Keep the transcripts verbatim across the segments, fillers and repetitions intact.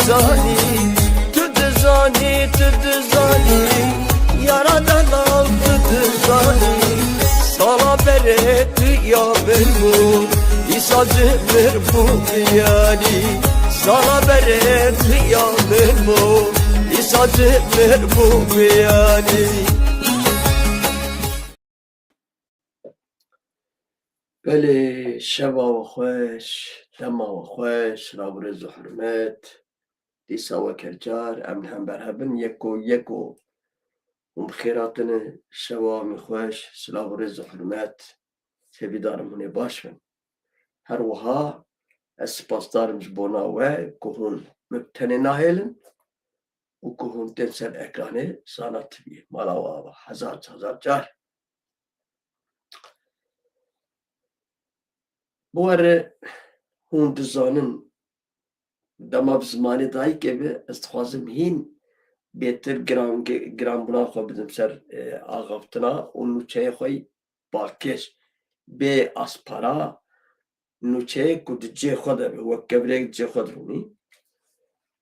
Zanî, tu dizanî, tu dizanî, yara delal tu dizanî. Sala berê tu ya min bû, îsa cimir bû miyanî. Sala berê tu ya min bû, îsa cimir bû miyanî. Belê, şeva we xweş, dema we xweş, silav û rêz û hurmet. Dîsa weke car em li hember hebin, yeko yeko hûn bi xêr hatine, şeva me xweş, silav û rêz û hurmet. Hêvîdarim hûn ê baş bin. Her wiha ez spasdar im ji bona we ku hûn min bi tenê nahêlin û ku hûn tên ser ekranê Zana T V'yê. Mala we ava, hezar hezar car. Bi we re hûn dizanin, dema bi zimanê dayikê be, ez dixwazim hîn bêtir giran-, giranbûna xwe bidim ser, e, axaftina û nûçeyê xwe yî balkêş, bê aspara, nûçeyê ku di cihê xwe de be, wek kevirek di cihê xwe de rûnî.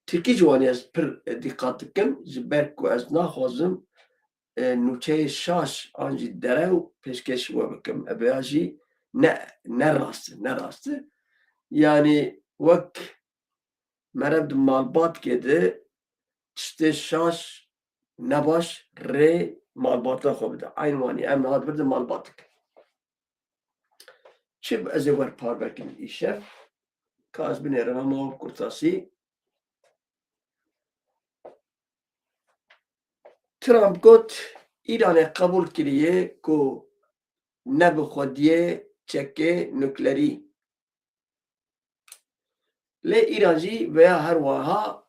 Tirkî jî wanî ez pir, e, dîqat dikim, ji ber ku ez naxwazim, e, nûçeyê şaş an jî derew pêşkêş we bikim. Ev ya jî ne, ne rast e, ne rast e. Yanî wek mere di malbatkê de tiştê şaş nebaş rê malbata xwe bide. Eyn wanî em niha dibirdin malbatik. Çi ez ê wer parve kim îşev? Ka ez binêrim hema wek kurtasî. Trump got, Îranê qebûl kiriye ku ne bi xwediyê çekê nuklerî. Lê Îran jî veya her wiha,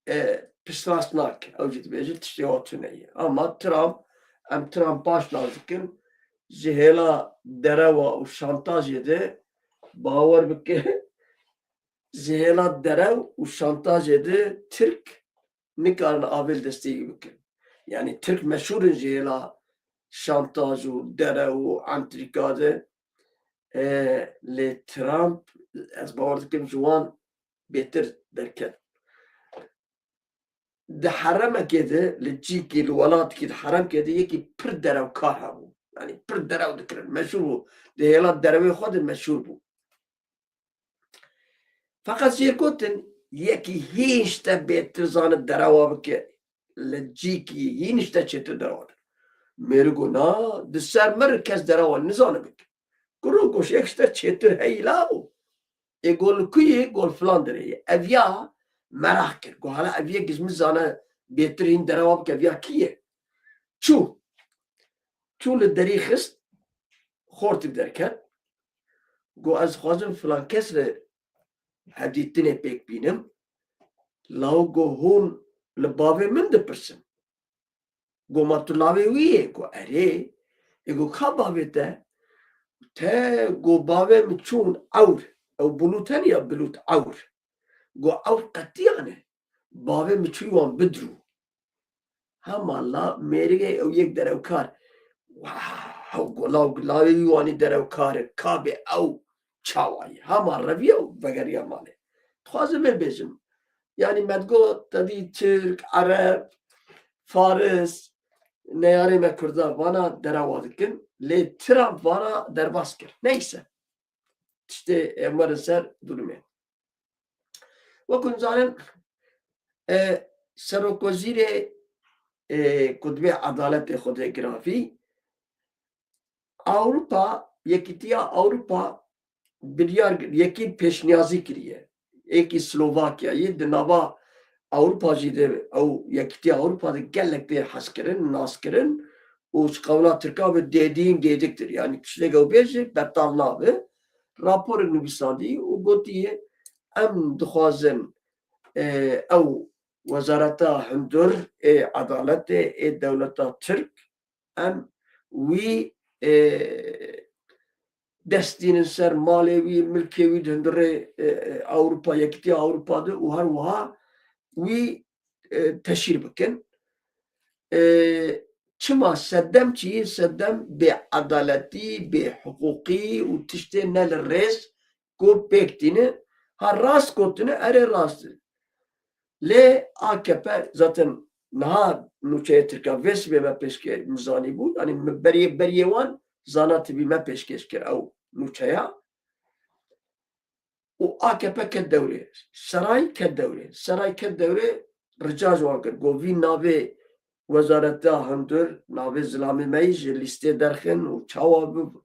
e, piştrast nake. Ew jî dibêje tiştê wa tune ye. Ama Trump, em Trump baş nas dikin, ji hêla derewa û şantajê de bawer bike, ji hêla derew û şantajê de Tirk nikarin avê li destê wî bikin. Yanî Tirk meşhûr in ji hêla şantaj û derew û entrîka de. E, lê Trump, ez bawer dikim ji wan bêtir derket. Di heremekê de, li cîkî, li welatikî, di heremkê de yekî pir derewkar hebû. Yanî pir derew dikirin, meşhûr bû. Di hêla derewê xwe de meşhûr bû. Feqet jêr gotin, yekî hîn ji te bêtir zane derewa bike, li cîkî hîn ji te çêtir derewa dike. Mêrik got, na, di ser min re kes derewa nizane bike. Kuro goş yek ji te çêtir heyî lawo. Ê gol li ku yê? Gol filan derê ye. Ev ya meraq kir. Got, hala ev yek ji min zane bêtir hîn derewa bike, ev ya kî ye? Çû. Çû li derî xist, xortî derket. Got, ez dixwazim filan kes re hevdîtinê pêk bînim. Law got, hûn li bavê min dipirsin. Got, ma tu lawê wî yê? Got, erê. Ê got, ka bavê te? Te got, bavê min çûn ewr. Ew bulût hene ya, bilût ewr. Got, ewr qetiyane. Bavê min çû wan bidrû. Hema la mêrigê ew yek derewkar. Wow, got, law, lawê wî wanî derewkar e. Ka bê ew çawa ye? Hema reviya û vegeriya malê. Dixwazim vê bêjim. Yanî me digot, te dî Tirk, Ereb, Faris, neyarê me Kurda vana derewa dikin. Lê Trump vana derbas kir. Neyse. Tiştê em werin ser durumê. Wekî hûn zanin, e, serokwezîrê, e, ku dibê edaletê xwe dê giravî, Ewropa, Yekîtiya Ewropa biryar, yekî pêşniyazî kiriye. Êkî Slovakyayê di nava Ewropa jî de, ew Yekîtiya Ewropa de gelek tê hezkirin, naskirin û ji qewla Tirka ve dediğin gediktir. Yanî tiştek ew bêje betal nabe. Raporek nivîsandî û gotiye, em dixwazin, e, ew Wezareta Hundir ê Edaletê ê dewleta Tirk, em wî, e, dest dînin ser malê wî, milkê wî di hundirê, e, e, Ewropa, Yekîtiya Ewropa de û her wiha wî, e, teşhîr bikin. E, çima sedem çi ye? Sedem bêedaletî, bêhiqûqî û tiştê ne li rêz ku pêk tîne. Ha rast gotine, erê rast e. Lê A K P zaten niha nûçeyê Tirka vê sibê me pêşkê min zanîbû. Yanî min beriyê, beriyê wan zana tibî me pêşkêş kir ew nûçeya. Û A K P ket dewrê. Seray ket dewrê. Seray ket dewrê, rica ji wan kir. Got, vî navê Wezareta Hundir, navê zilamê me yî ji lîstê derxin û çawa bi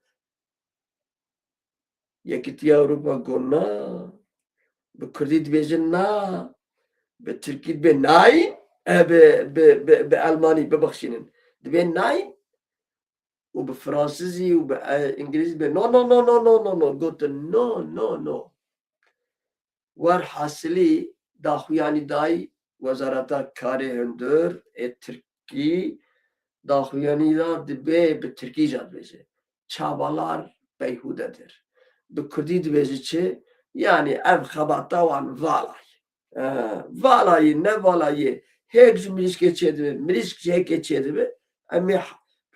Yekîtiya Ewropa got na. Bi kurdî dibêjin na. Bi tirkî dibê nein. E, bi, bi, bi, bi elmanî bibexşînin. Dibê nein. Û bi fransizî û bi, e, îngilîzî dibê no, no, no, no, no, no, no. Gotin no, no, no. Werhasilî daxuyanî dayî Wezareta Karê Hundir ê Tirkî, daxuyanî da dibê bi tirkî jî dibêje. Çabalar beyhudedir. Bi kurdî dibêje çi? Yanî ev xebata wan vala ye. E, vala ye, ne vala ye. Hêk ji mirîşkê çêdibe, mirîşk ji hêkê çêdibe. Em ê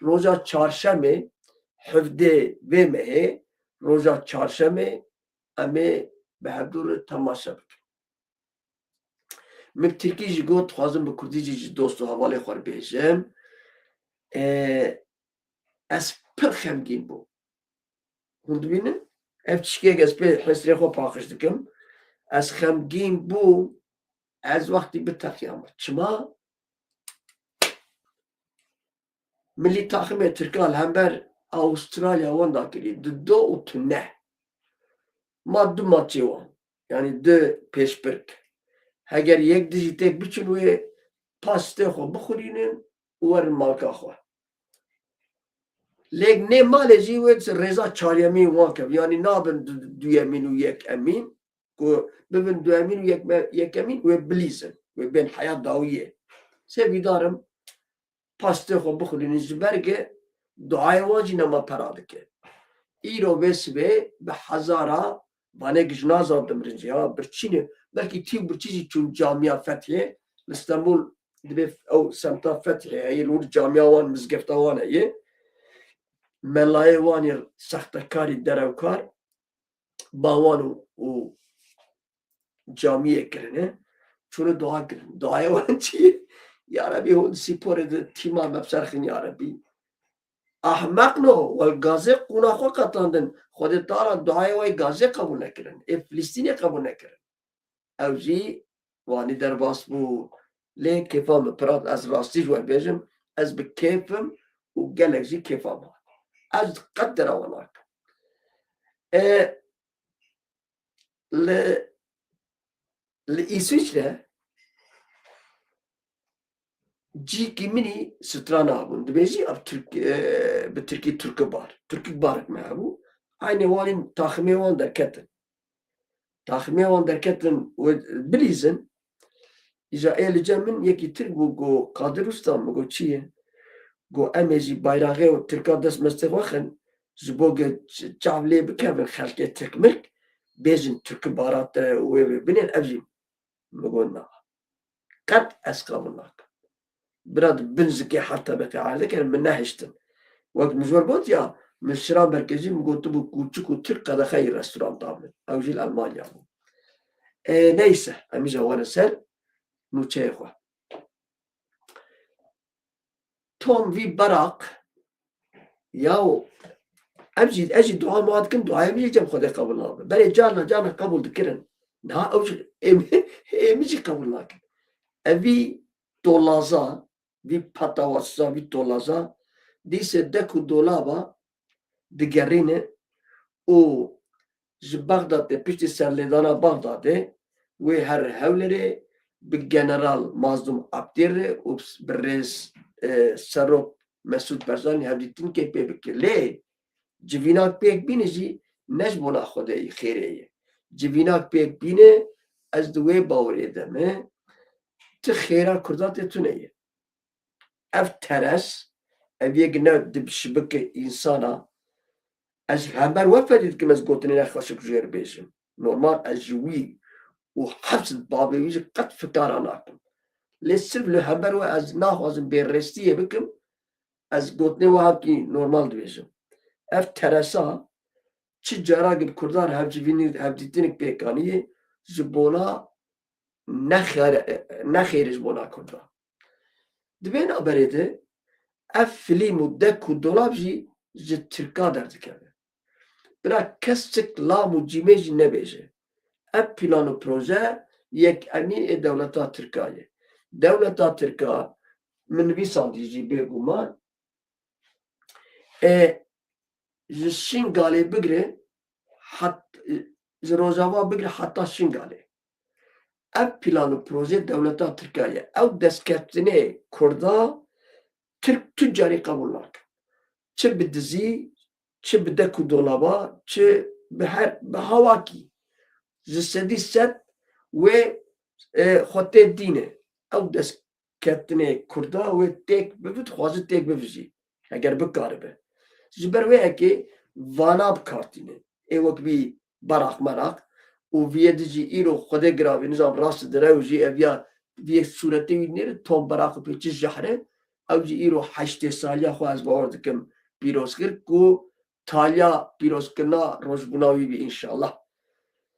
roja çarşemê, hevdê vê mehê, roja çarşemê, em ê bi hevdû re temaşe bikin. Min tirkî jî got, dixwazim bi kurdî jî ji dost û hevalê xwe re bêjim. Ê, ez pir xemgîn bûm. Hûn dibînin? Ev tişkek ez pê hesrê xwe paqij dikim. Ez xemgîn bûm. Ez wextî biteqiyame. Çima? Milî taximê Tirkan li hember Avustralya wenda kirî, di do û tu neh. Ma du maçê wan, yanî du pêşbirk. Heger yek dijî têk biçin wê pastê xwe bixurînin û werin malka xwe. Lêk nê malê jî wê rêza çaryemîn wan kevin, yanî nabin du-, duyemîn û yekemîn, ku bibin duyemîn û yekme-, yekemîn wê bilîzin, wê bên heya dawiyê. Sê vîdarim pastê xwe bixwînin ji ber ke duayê wan jî nema pera dike. Îro vê sibê bi hezara vanê gijna zan dimrin jî, ha, birçî ne. Belkî tî û birçî jî çûn camiya Fethiyê. Li Stenbul dibê ew semta Fethiyê heye, li wir camiya wan, mizgefta wan heye. Melayê wan yê sextekarî derewkar ba wan û, û camiyê kirine. Çûne dua kirin. Duayê wan çi ye? Ya Rebî, hûn sîporê di tîma me biserxin ya Rebî. Ahmeq no, wel gazê qûna xwe qetandin. Xwedê tala duayê wê gazê qebûl nekirin. Ê Filistînê qebûl nekirin. Ew jî wanî derbas bû. Lê kêfa min pira, ez rastî ji we bêjim, ez bi kêf im û gelek jî kêfa min. Ez qet derewa nakim. E, li, li Îswîçre cîkî min î strana hebûn. Dibêjî ev Tirk, e, bi Tirkî Türkü bar. Türkü barek me hebû. Aynê wan taximê wan derketin. Taximê wan derketin û bilîzin. Îja ê li cem min yekî Tirk bû, got, Kadir Usta, min got, çi ye? Got, em ê jî bayraxê û Tirka dest mestê xwe xin, ji bo ge ç-, çav lê bikevin xelkê Tirk mirk, bêjin Tirkü barat te û wê wê binên, ev jî min got, na. Qet ez qebûl nakim. Bira di bin zikê heft tebeqê erdê kirin, min nehiştin. Wek min ji we got ya, min şira merkezî min gotibû kûçik û Tirk qedexeyî restoranta min. Ew jî li Elmanya bû. E, neyse, em îja werin ser nûçeyê xwe. Tom vî beraq, yaw, em jî, ez jî dua ma dikim, duayê min jî cem Xwedê qebûl nabe. Berê carna, carna qebûl dikirin. Niha ew jî, ê min, ê min jî qebûl nakin. Evî tolaza, vî patawasza, vî tolaza, dîse dek û dolaba digerîne û ji Bexdadê, piştî serlêdana Bexdadê, wê here Hewlêrê bi General Mazlûm Abdî re û bi rêz, e, Serok Mesûd Barzanî hevdîtinkê pê bike. Lê civînak pêk bîne jî ne ji bona Xwedê yî xêrê ye. Civînak pêk bîne, ez di wê bawerê de me, ti xêra Kurda tê tune ye. Ev teres, ev yek ne di şibike însana. Ez ji hember we fedî dikim, ez gotinê ne xweşik ji wê re bêjim. Normal ez ji wî û heft sed bavê wî jî qet fikara nakim. Lê sirf li hember we ez naxwazim bêrêstiyê bikim, ez gotinê we hevkî normal dibêjim. Ev teresa çi cara bi Kurdan hevcivînî, hevdîtinik pêk anî ye, ji bona ne xêr, ne xêr ji bona Kurda. Di vê navberê de ev filîm û dek û dolab jî ji Tirka derdikeve. Bila kes çik lam û cîmê jî nebêje. Ev plan û proje yek emîn ê dewleta Tirka ye. Dewleta Tirka, min nivîsandî jî bêguman, e, ji Şingalê bigire hat, ji Rojava bigire heta Şingalê. Ev plan û proje dewleta Tirka ye. Ew destkeftine Kurda Tirk tu carî qebûl nake. Çi bi dizî, çi bi dek û dolaba, çi bi her, bi hawakî. Ji sedî sed wê, e, xwe tê dîne. Ew dest ketinê Kurda wê têk bibe, dixwaze têk bibe jî. Eger bikaribe. Ji ber wê yekê vana bi kar tîne. Ê wek bî beraq meraq û viyê di jî îro Xwedê giravî, nizam rast dire û jî ev ya viyê sûretê wî nêre tom beraq û pê çi jehre, ew jî îro heştê saliya xwe ez bawer dikim pîroz kir ku taliya pîrozkirina rojbûna wî bî înşallah.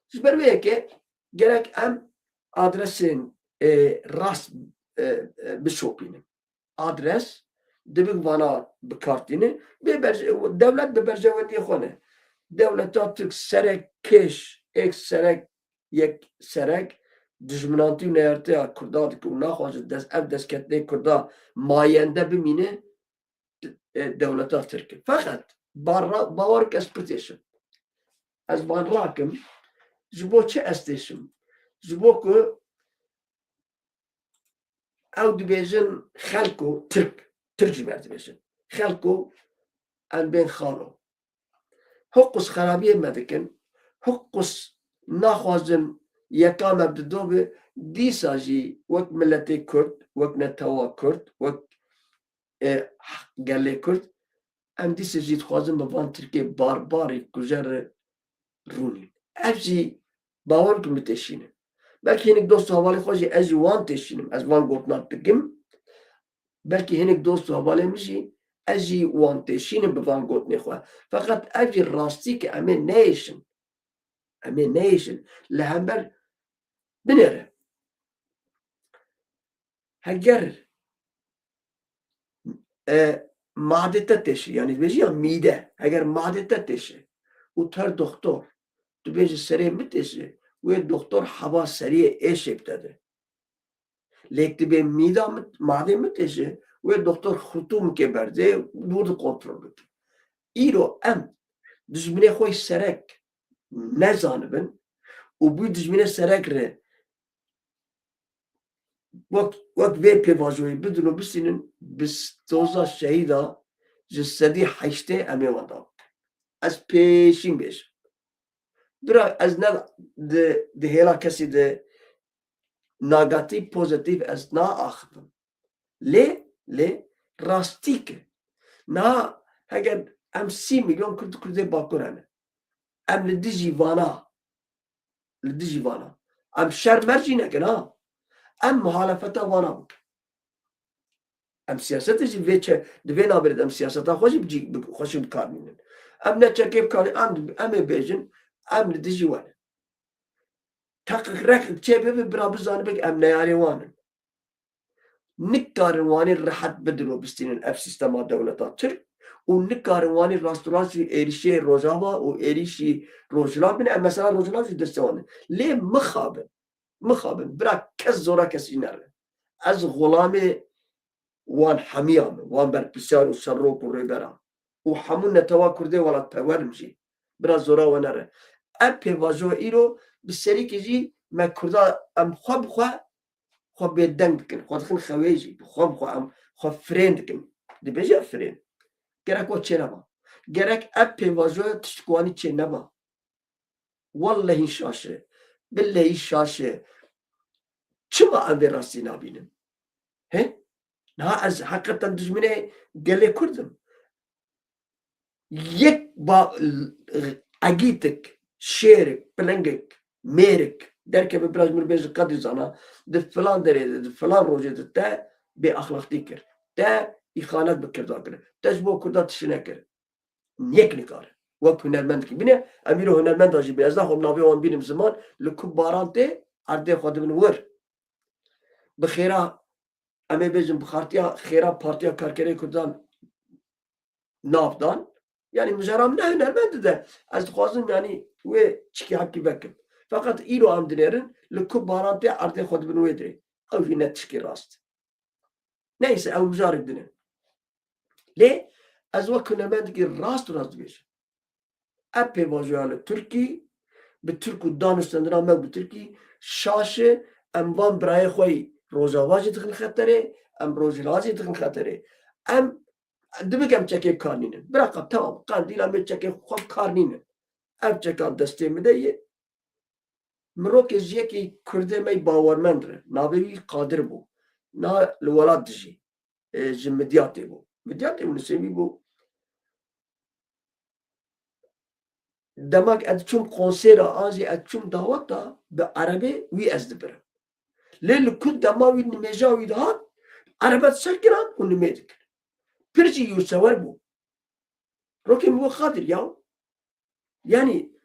Ji ber wê yekê gerek em adresên, e, rast, e, e, bişopînin. Adres dibin vana bi kar tînin. Bê berje-, dewlet bi berjewendiyê xwe ne. Dewleta Tirk serek kêş, êk serek, yek serek, dijminantî û neyartiya Kurda dike û naxwaze dest, ev destketinê Kurda mayende bimîne, e, dewleta Tirk e. Feqet barra-, bawer ke ez pitêşim. Ez van rakim, ji bo çi ez têşim? Ji bo ku ew dibêjin xelko Tirk, Tirk ji me dibêjin. Xelko em bên xalo. Hiqus xerabiyê me dikin, hiqus naxwazin yeka me bi dido be, dîsa jî wek miletê Kurd, wek netewa Kurd, wek, e, gelê Kurd, em dîsa jî dixwazin bi van Tirkê barbarî kujer re rûnîn. Ev jî bawer ku min têşînin. Belkî hinek dost û hevalê xwe jî ez jî wan têşînim, ez van gotina dikim. Belkî hinek dost û hevalê min jî, ez jî wan têşînim bi van gotinê xwe. Feqet ev jî rastî ke em ê neyêşin. Em ê neyêşin. Li hember binêre. Heger, e, madê te têşe, yanî dibêjin ya mîde, heger madê te têşe û tu her doxtor, tu bêjî serê min têşe, wê doxtor heba seriyê êşê bi te de. Lê dibê mîda min, madê min têşe, wê doxtor xurtûmikê berdê, dûr di kontrol bike. Îro em dijminê xwe serek nezanibin û bû dijminê serek re wek, wek vê pêvajoyê bidin û bistînin, bi toza şehîda ji sedî heştê em ê wenda bikin. Ez pêşîn bêjim. Bira, ez ne di, di hêla kesî de negatîf, pozîtîf ez naaxivim. Lê, lê rastîk e. Niha heger em sî milyon Kurd û Kurdê Bakur hene, em li dijî vana, li dijî vana, em şer mer jî nekin ha. Em muhalefeta vana bikin. Em siyasetê jî vê çe-, di vê navê de em siyaseta xwe jî bi cî-, bi-, xweşik bi kar bînin. Em ne çekê bi kar, em, em ê bêjin, em li dijî we ne. Teqik reqik çê bibe, bira bizanibe em neyarê wan in. Nikarin wanê rehet bidin û bistînin ev sîstema dewleta Tirk û nikarin wanê rasterast jî êrîşê Rojava û êrîşî Rojhilat bin, em mesela Rojhilat jî destê wan in. Lê mixabin, mixabin, bira kes zora kesî nere. Ez xulamê wan hemiya me, wan berpirsiyar û serok û rêberan û hemû netewa Kurdê welatperwer im jî. Bira zora we nere. Ev pêvajo îro bi serîkê jî me Kurda em xwe bi xwe, xwe bêdeng dikin. Xwe dixin xewê jî. Bi xwe bi xwe em xwe firên dikin. Dibêje firên. Gerek we çê neba. Gerek ev pêvajoya tiştwanî çê neba. Wellehî şaş e. Billehî şaş e. Çima em vê rastî nabînin? He? Niha ez heqeten dijminê gelê Kurd im. Yek ba-, egîtik, şêrik, pilingik, mêrik derkeve, biraz min bêjin qedrî zana, di filan derê de, di filan rojê de te bêexlaqtî kir. Te îxanet bi Kurda kir. Te ji bo Kurda tişt nekir. Yek nikare. Wek hunermendekî. Bine, em îro hunermenda jî bîne. Ez naxwem navê wan bînim ziman, li ku baran tê, erdê xwe dibin wir. bi xêra, em ê bêjin bi xartiya xêra Partiya Karkerê Kurdan nav dan. Yanî mijara min ne hunermend de ez dixwazim yanî wê çikî hepkî vekim. Feqet îro em dinêrin li ku baran tê erdê xwe dibin wê dirê. Ew jî ne tişkî rast. Neyse ew mijarek din e. Lê ez wek hunermendekî rast û rast dibêjim. Ev pêvajoya li Tirkî, bi Tirk û danûstendina me bi Tirkî, şaş e, em van birayê xwe yî Rojava jî dixin xeterê, em Rojhilat jî dixin xeterê. Em dibik em çekê kar nînin. Bira qe, temam, Qendîl em ê çekê xwe kar nînin. Ev çeka destê min de ye. Mirokê ji yekî Kurdê me yî bawermend re. Navê wî Qadir bû. Na li welat dijî. E, ji Midyatê bû. Midyatê bû, Nisêbî bû. Demak ez çûm konsêra an jî ez çûm daweta bi erebê wî ez dibirim. Lê li ku dema wî nimêja wî dihat, erebe disekiran û nimê dikir. Pir jî yûrsewer bû. Rokê min got, Qadir ya, yanî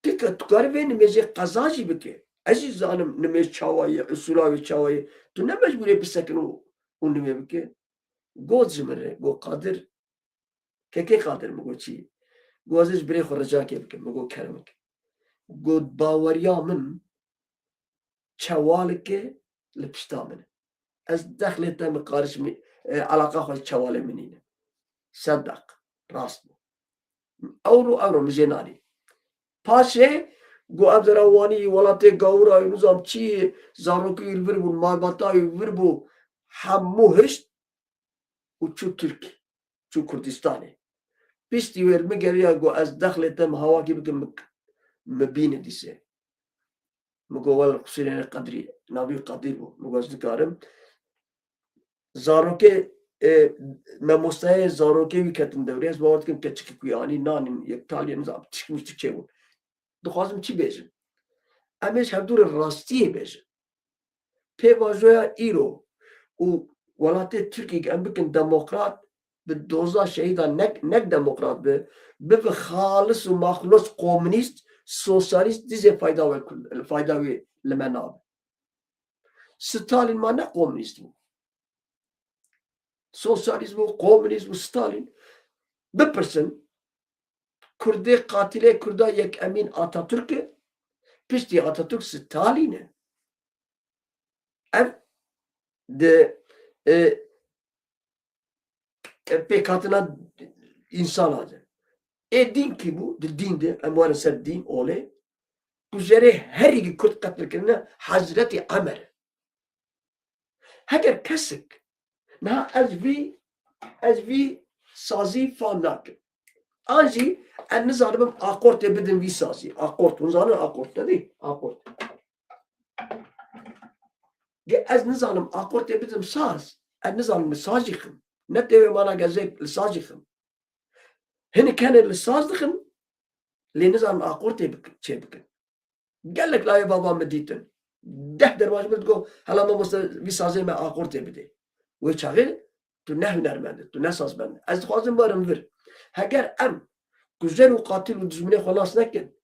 tu ke tu karî vê nimêjê qeza jî bike. Ez jî zanim nimêj çawa ye, usûla wê çawa ye. Tu ne mecbûr î bisekin û, û nimê bike. Got ji min re, got Qadir, Kekê Qadir, min got çi? Got ez ê ji birê xwe ricakê bikim, min got kerem bike. Got baweriya min çewaleke li pişta min e. Ez dexlê te min qarişmî, e, eleqa xwe ji çewalê min nîne. Sedeq, rast bû. Ewro, ewro min jê nanî. Paşê got ev dera Wanî, welatê gawira wî, nizam çi, zarokî wî li vir bûn, malbata wî li vir bû, hemû hişt û çû Tirk, çû Kurdistanê. Piştî wê min geriya got ez dexlê te min hawakî bikim, min, min bîne dîsê. Min got wele qusûrê ne Qedrî, navî Qedîr bû. Min got ez dikarim. Zarokê, e, memosteyê zarokê wî ketin dewrê. Ez bawer dikim keçikê ku anî nanîn, yek taliyê nizam, tişk miştik çêbûn. Dixwazim çi bêjim? Em ê ji hevdû re rastiyê bêjin. Pêvajoya îro û welatê Tirkî em bikin demokrat, bi doza şehîdan nek, nek demokrat bi, bibe xalis û maxlos komunîst, sosyalîst, dizê fayda we, fayda wê li me nabe. Stalin ma ne komunîst bû? Sosyalîst bû, komunîst bû, Stalin. Bipirsin, Kurdê qatilê Kurda yekemîn Atatürk e, piştî Atatürk Stalin e. Ev di, e, e, pêkhatina însana de. Ê dîn kî bû? Di dîn de, em werin ser dîn, olê. Kujerê herî Kurd qetil kirine Hezretî Emer e. Heger kesik, niha ez vî, ez vî sazî fam nakim. An jî ez nizanibim akortê bidim vî sazî. Akort, hûn zanin akort ne dî? Akort. Ge ez nizanim akortê bidim saz, ez nizanim li saz jî xim. Ne tê wê mana ge ez ê li saz jî xim. Hinek hene li saz dixin, lê nizanin akortê bik-, çê bikin. Gelek layê bava min dîtin. Deh derman ji min digot, hela mamoste vî sazê me akortê bidê. Wê çaxê tu ne hunermend î, tu ne sazmend î. Ez dixwazim werim vir. Heger em kujer û qatil û dijminê xwe nas nekin,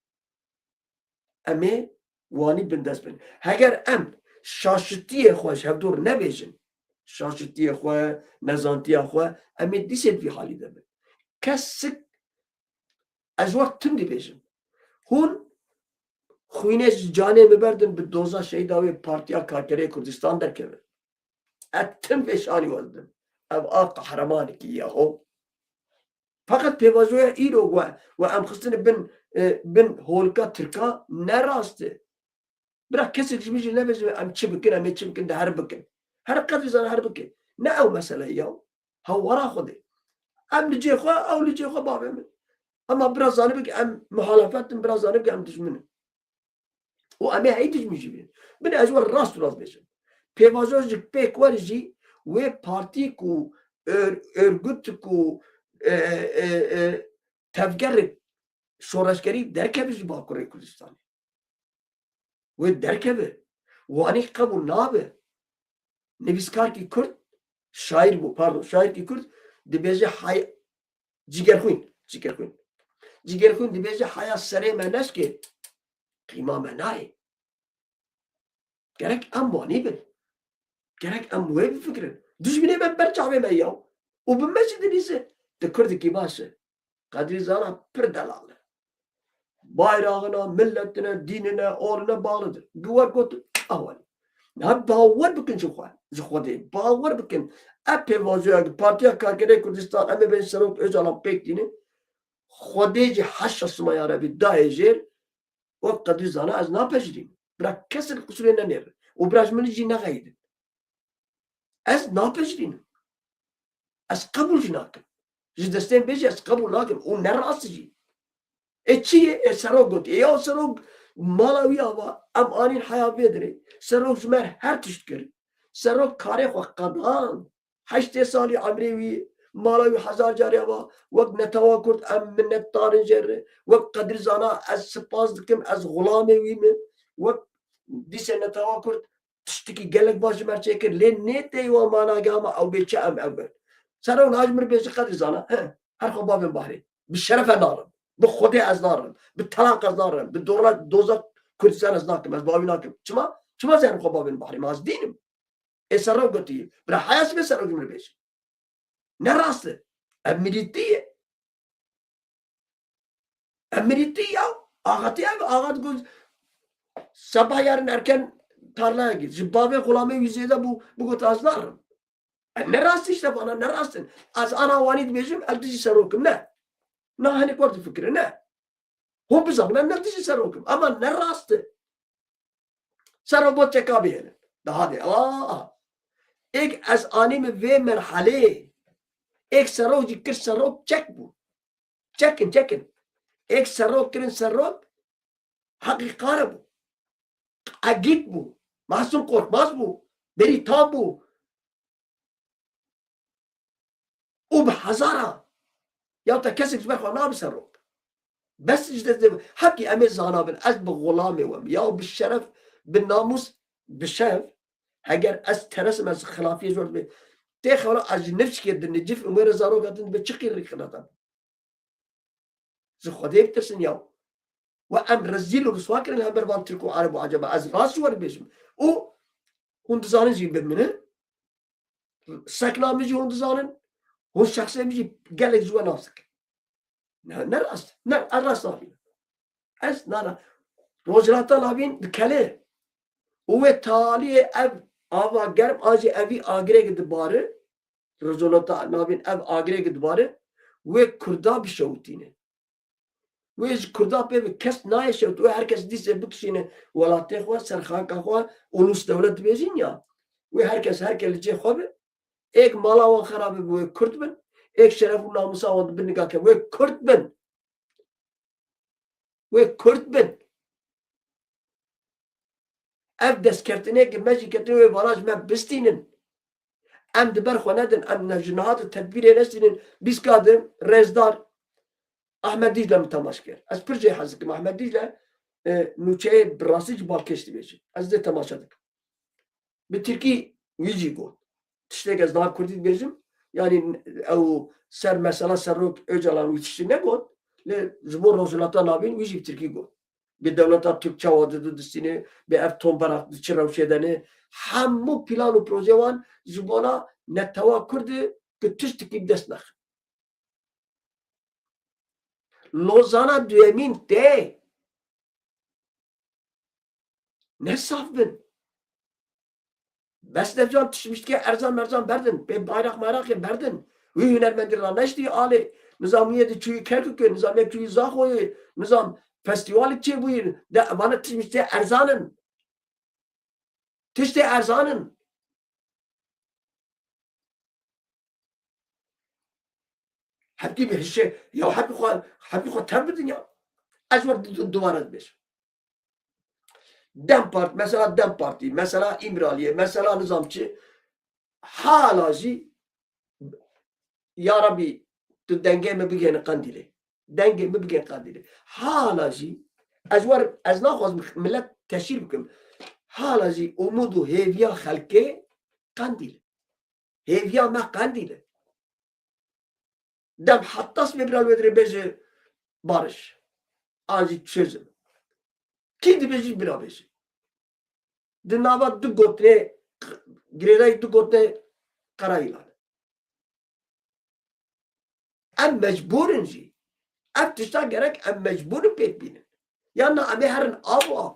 em ê wanî bindest bin. Heger em şaşitiyê xwe ji hevdû re nebêjin, şaşitiyê xwe, nezantiya xwe, em ê dîsê di vî halî de bin. Kesik, ez wek tim dibêjim. Hûn xwînê ji canê min berdin, bi doza şehîda wê Partiya Karkerê Kurdistan derkeve. Ez tim vê şanî we didim. Ev a qehremanekî ye ho. Feqet pêvajoya îro we, we em xistine bin, e, bin holika Tirka ne rast e. Bira kesek ji min jî nebêje em çi bikin, em ê çi bikin, de her bikin. Her qet zane her bikin. Ne ew mesele ye ya. Hewara Xwedê. Em li cê xwe, ew li cê xwe bavê min. Ema bira zanibik em muhalefet in, bira zanibik em dijmin in. Û em ê hey dijmin jî bînin. Bin ez we rast û rast bêjim. Pêvajo ji pêk werî jî wê partî ku ör-, örgüt ku, e, e, e, tevgerek şoreşgerî derkeve ji Bakurê Kurdistanê. Wê derkeve. Wanî qebûl nabe. Nivîskarkî Kurd, şaîr bû, pardon, şaîrkî Kurd dibêje hay-, Cigerxwîn, Cigerxwîn. Cigerxwîn dibêje haya serê me neşkê, qîma me nayê. Gerek em wanî bin. Gerek em wê bifikirin. Dijminê me ber çavê me ya. Û bi me jî dinîse. Tu Kurdekî baş e. Qedrî Zana pir delal e. Bayraxina, milletine, dînine, oline bağlıdır. Bi wer got, awanî. Ya bawer bikin ji xwe, ji Xwedê. Bawer bikin. Ev pêvajoya ki Partiya Karkerê Kurdistan, em ê bên Serok Ocalan pêk tînin. Xwedê jî heşa sima ya Rebî dayê jêr, wek Qedrî Zana ez napejirînim. Bira kesek qisûrê nenêrin. Û bira ji min jî nexeyidin. Ez napejirînim. Ez qebûl jî nakim. Ji destên bêjî ez qebûl nakim. Û ne rast jî. Ê çi ye? Ê Serok got. Ê ya Serok mala wî ava. Em anîn heya vê dirê. Serok ji me her tişt kir. Serok karê xwe qedan. Heştê salî emrê wî, mala wî hezar carî ava. Wek netewa Kurd em minnetdar in jê re. Wek Qedrî Zana ez spas dikim, ez xulamê wî me. Wek dîsê netewa Kurd tiştekî gelek baş ji me çêkir. Lê nê tey wa mana gama ew bê çi em ew bin. Sero niha ji min bêje Qedrî Zana. He, her xwe bavên bahrê. Bi şeref ez narim. Bi Xwedê ez narim. Bi telaq ez narim. Bi dorna doza Kurdistan ez nakim. Ez bavî nakim. Çima? Çima ez her xwe bavên bahrê? Ma ez dînim. Ê Sero gotî. Bira heya sibê Sero ji min bêje. Ne rast e. Ev mirîtî ye. Em mirîtî ya. Axatî ev, axa digot, "Sebah yarın erken tarlaya git." Ji bavê xulamê wî zêde bû, bigot, "Ez narim." E, ne rast işte bana, ne rast in. Ez ana wanî dibêjim, ez dijî Serok im, ne. Na hinek wer difikire, ne. Hûn bizanin, em ne dijî Serok im. Ama ne rast e. Serok got çeka bihêlin. Daha de, aa. Êk ez anî min vê merhelê. Êk Serok jî kir Serok çek bû. Çekin, çekin. Êk Serok kirin Serok, heqî qare bû. Egît bû. Masum Korkmaz bû. Berî Tam bû. Û bi hezara. Ya te kesek ji ber xwe nabe Serok. Bes ji dest de, hepî em ê zana bin. Ez bi xulamê we me. Ya bi şeref, bi namûs, bi şev. Heger ez teresim, ez xilafiyê zor dibê. Tê xewra ez ji nifşkê di nicif û wê re zarok hatin dibe çi qîr rîxinatan. Ji Xwedê bitirsin ya. We em rezîl û riswa kirin li hember van Tirk û Ereb û Ecema. Ez rast ji we re bêjim. Û hûn dizanin jî bi min e. Sekna min jî hûn dizanin. Hûn şexsê min jî gelek ji we nas dikin. Ne, ne rast. Ne, ez rast nabînim. Ez nana. Rojhilata navîn dikelê. Û wê taliyê ev ava germ an jî evî agirêk dibare. Rojhilata navîn ev agirêk dibare. Wê Kurda bişewitîne. Wê ji Kurda pê bi kes nayê şewit. Wê her kes dîsê bikişîne welatê xwe, ser xaka xwe, ulus dewlet dibêjin ya. Wê her kes her ke li cê xwe be. Êk mala wan xerabe bi wê Kurd bin. Êk şeref û namûsa wan di bin niga ke wê Kurd bin. Wê Kurd bin. Ev destkeftine ki me jî ketine wê vana ji me bistînin. Em di ber xwe nedin, em ne ji niha di tedbîrê nestînin. Bîska di rêzdar Ahmed Dîcle min temaş kir. Ez pir jê hez dikim. Ahmed Dîcle, e, nûçeyê bi rastî ji balkêş dibêje. Ez dê temaşe dikim. Bi tirkî wî jî got. Tiştek ez niha kurdî dibêjim. Yanî ew ser mesela Serok Ocalan wî tiştî negot. Lê ji bo Rojhilata Navîn wî jî bi tirkî got. Bi dewleta Tirk çawa didu distîne, bi ev tombera di çi rewşê de ne. Hemû plan û proje wan ji bona netewa Kurd e ku tiştekî bi dest nexin. Lozana duyemîn tê. Ne saf bin. Bes ne can tişmiştike erzan merzan berdin. Pê bayrak mayrakê berdin. Wî hunermendî raneştî alê. Nizam wî yê di çûyî Kerkûkê, nizam yê çûyî Zaxoyê, nizam festîvalê çêbûyî. De vana tişmiştê erzan in. Tiştê erzan in. Hepkî bi hişê, ya hepî xwe, hepî xwe tev bidin ya. Ez wer du-, du-, dubare dibêjim. DEM Parti, mesela DEM Parti, mesela Îmraliyê, mesela nizam çi, hala jî, ya Rabî, tu dengê min bigihîne Qendîlê. Dengê min bigihîne Qendîlê. Hala jî, ez wer, ez naxwazim millet teşhîr bikim. Hala jî umûd û hêviya xelkê Qendîl e. Hêviya me Qendîl e. Dem heta sibê bira wê dirê bêje barış. An jî çözüm. Kî dibêjî bira bêje. Di nava du gotinê q-, girêdayî du gotinê qerayîlan. Em mecbûr in jî. Ev tişta gerek em mecbûr in pêk bînin. Yan na em ê herin av û av.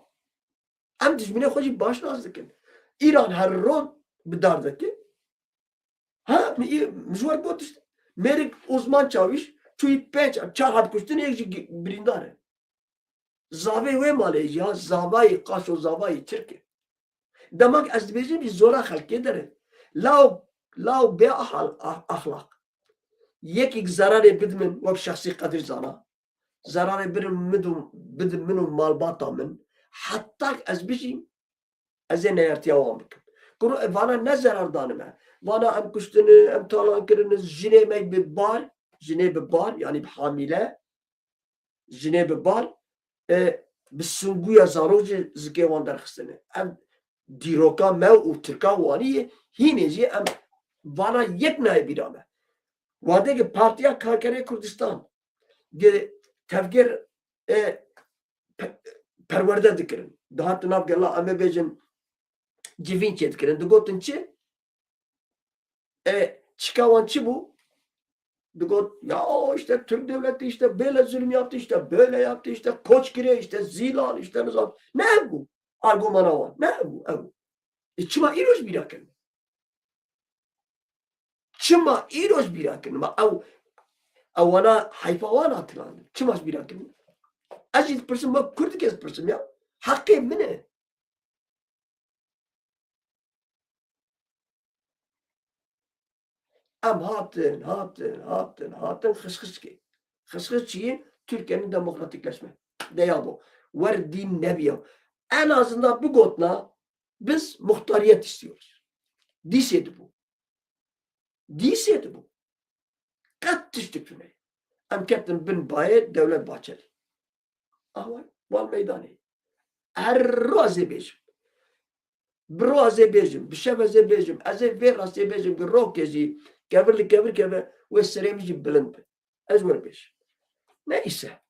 Em dijminê xwe jî baş nas dikin. Îran her roj bi dar dike. Ha, min î-, min ji we got işte. Mêrik Osman Çawîş çûyî pênc, çar hat kuştin, yek jî gi-, birîndar e. Zavê wê malê ya zavayê qaşo zavayê Tirk e. Demek ez dibêjim jî zora xelkê dere. Law, law bê ahal-, ah-, axlaq. Yekîk zerarê bid min wek şexsî qedir zana. Zerarê birin min û, bidin min û malbata min. Heta ez bijîm, ez ê neyartiya wan bikim. Kuro, e, vana ne zerar danime. Vana em kuştini, em talan kirini, jinê me bi bar, jinê bi bar, yani bi hamîle, jinê bi bar, e, bi singûya zarok jî zikê wan derxistine. Ev dîroka me û Tirka wanî ye, hînê jî em vana yek nayê bîra me. Wadê ki Partiya Karkerê Kurdistan, ki tevger, e, pe-, perwerde dikirin. Dihatin nav gela em ê bêjin civîn çê dikirin. Digotin çi? E, çika wan çi bû? Digot, ya o işte Türk devleti işte böyle zulüm yaptı, işte böyle yaptı, işte Koçgirê, işte Zilan, işte nizam. Ne ev bû? Argomana wan. Ne ev bû? Ev bû. E, çima îro ji bîra kirin? Çima îro ji bîra kirin? Ma ew, ew wana heyfa wan hatilandin. Çima ji bîra kirin? Ez jî dipirsim, wek Kurdikê ez dipirsim ya. Heqê min e. Em hatin, hatin, hatin, hatin xişxişkê. Xişxişkiyê Türkiye'nin demokratikleşme. De ya bu. Wer dîn nebiya. En azından bu gotna biz muhtariyet istiyoruz. Dîsê dibû. Dîsê dibû. Qet tiştik tune. Em ketin bin bayê Devlet Bahçeli. Awa, wan meydanê. Her roz ê bêjim. Bi roz ê bêjim, bi şev ez ê bêjim, ez ê vê rastê bêjim ki rokê jî kevir li kevir keve wê serê min jî bilind be. Ez wer bêjim. Neyse.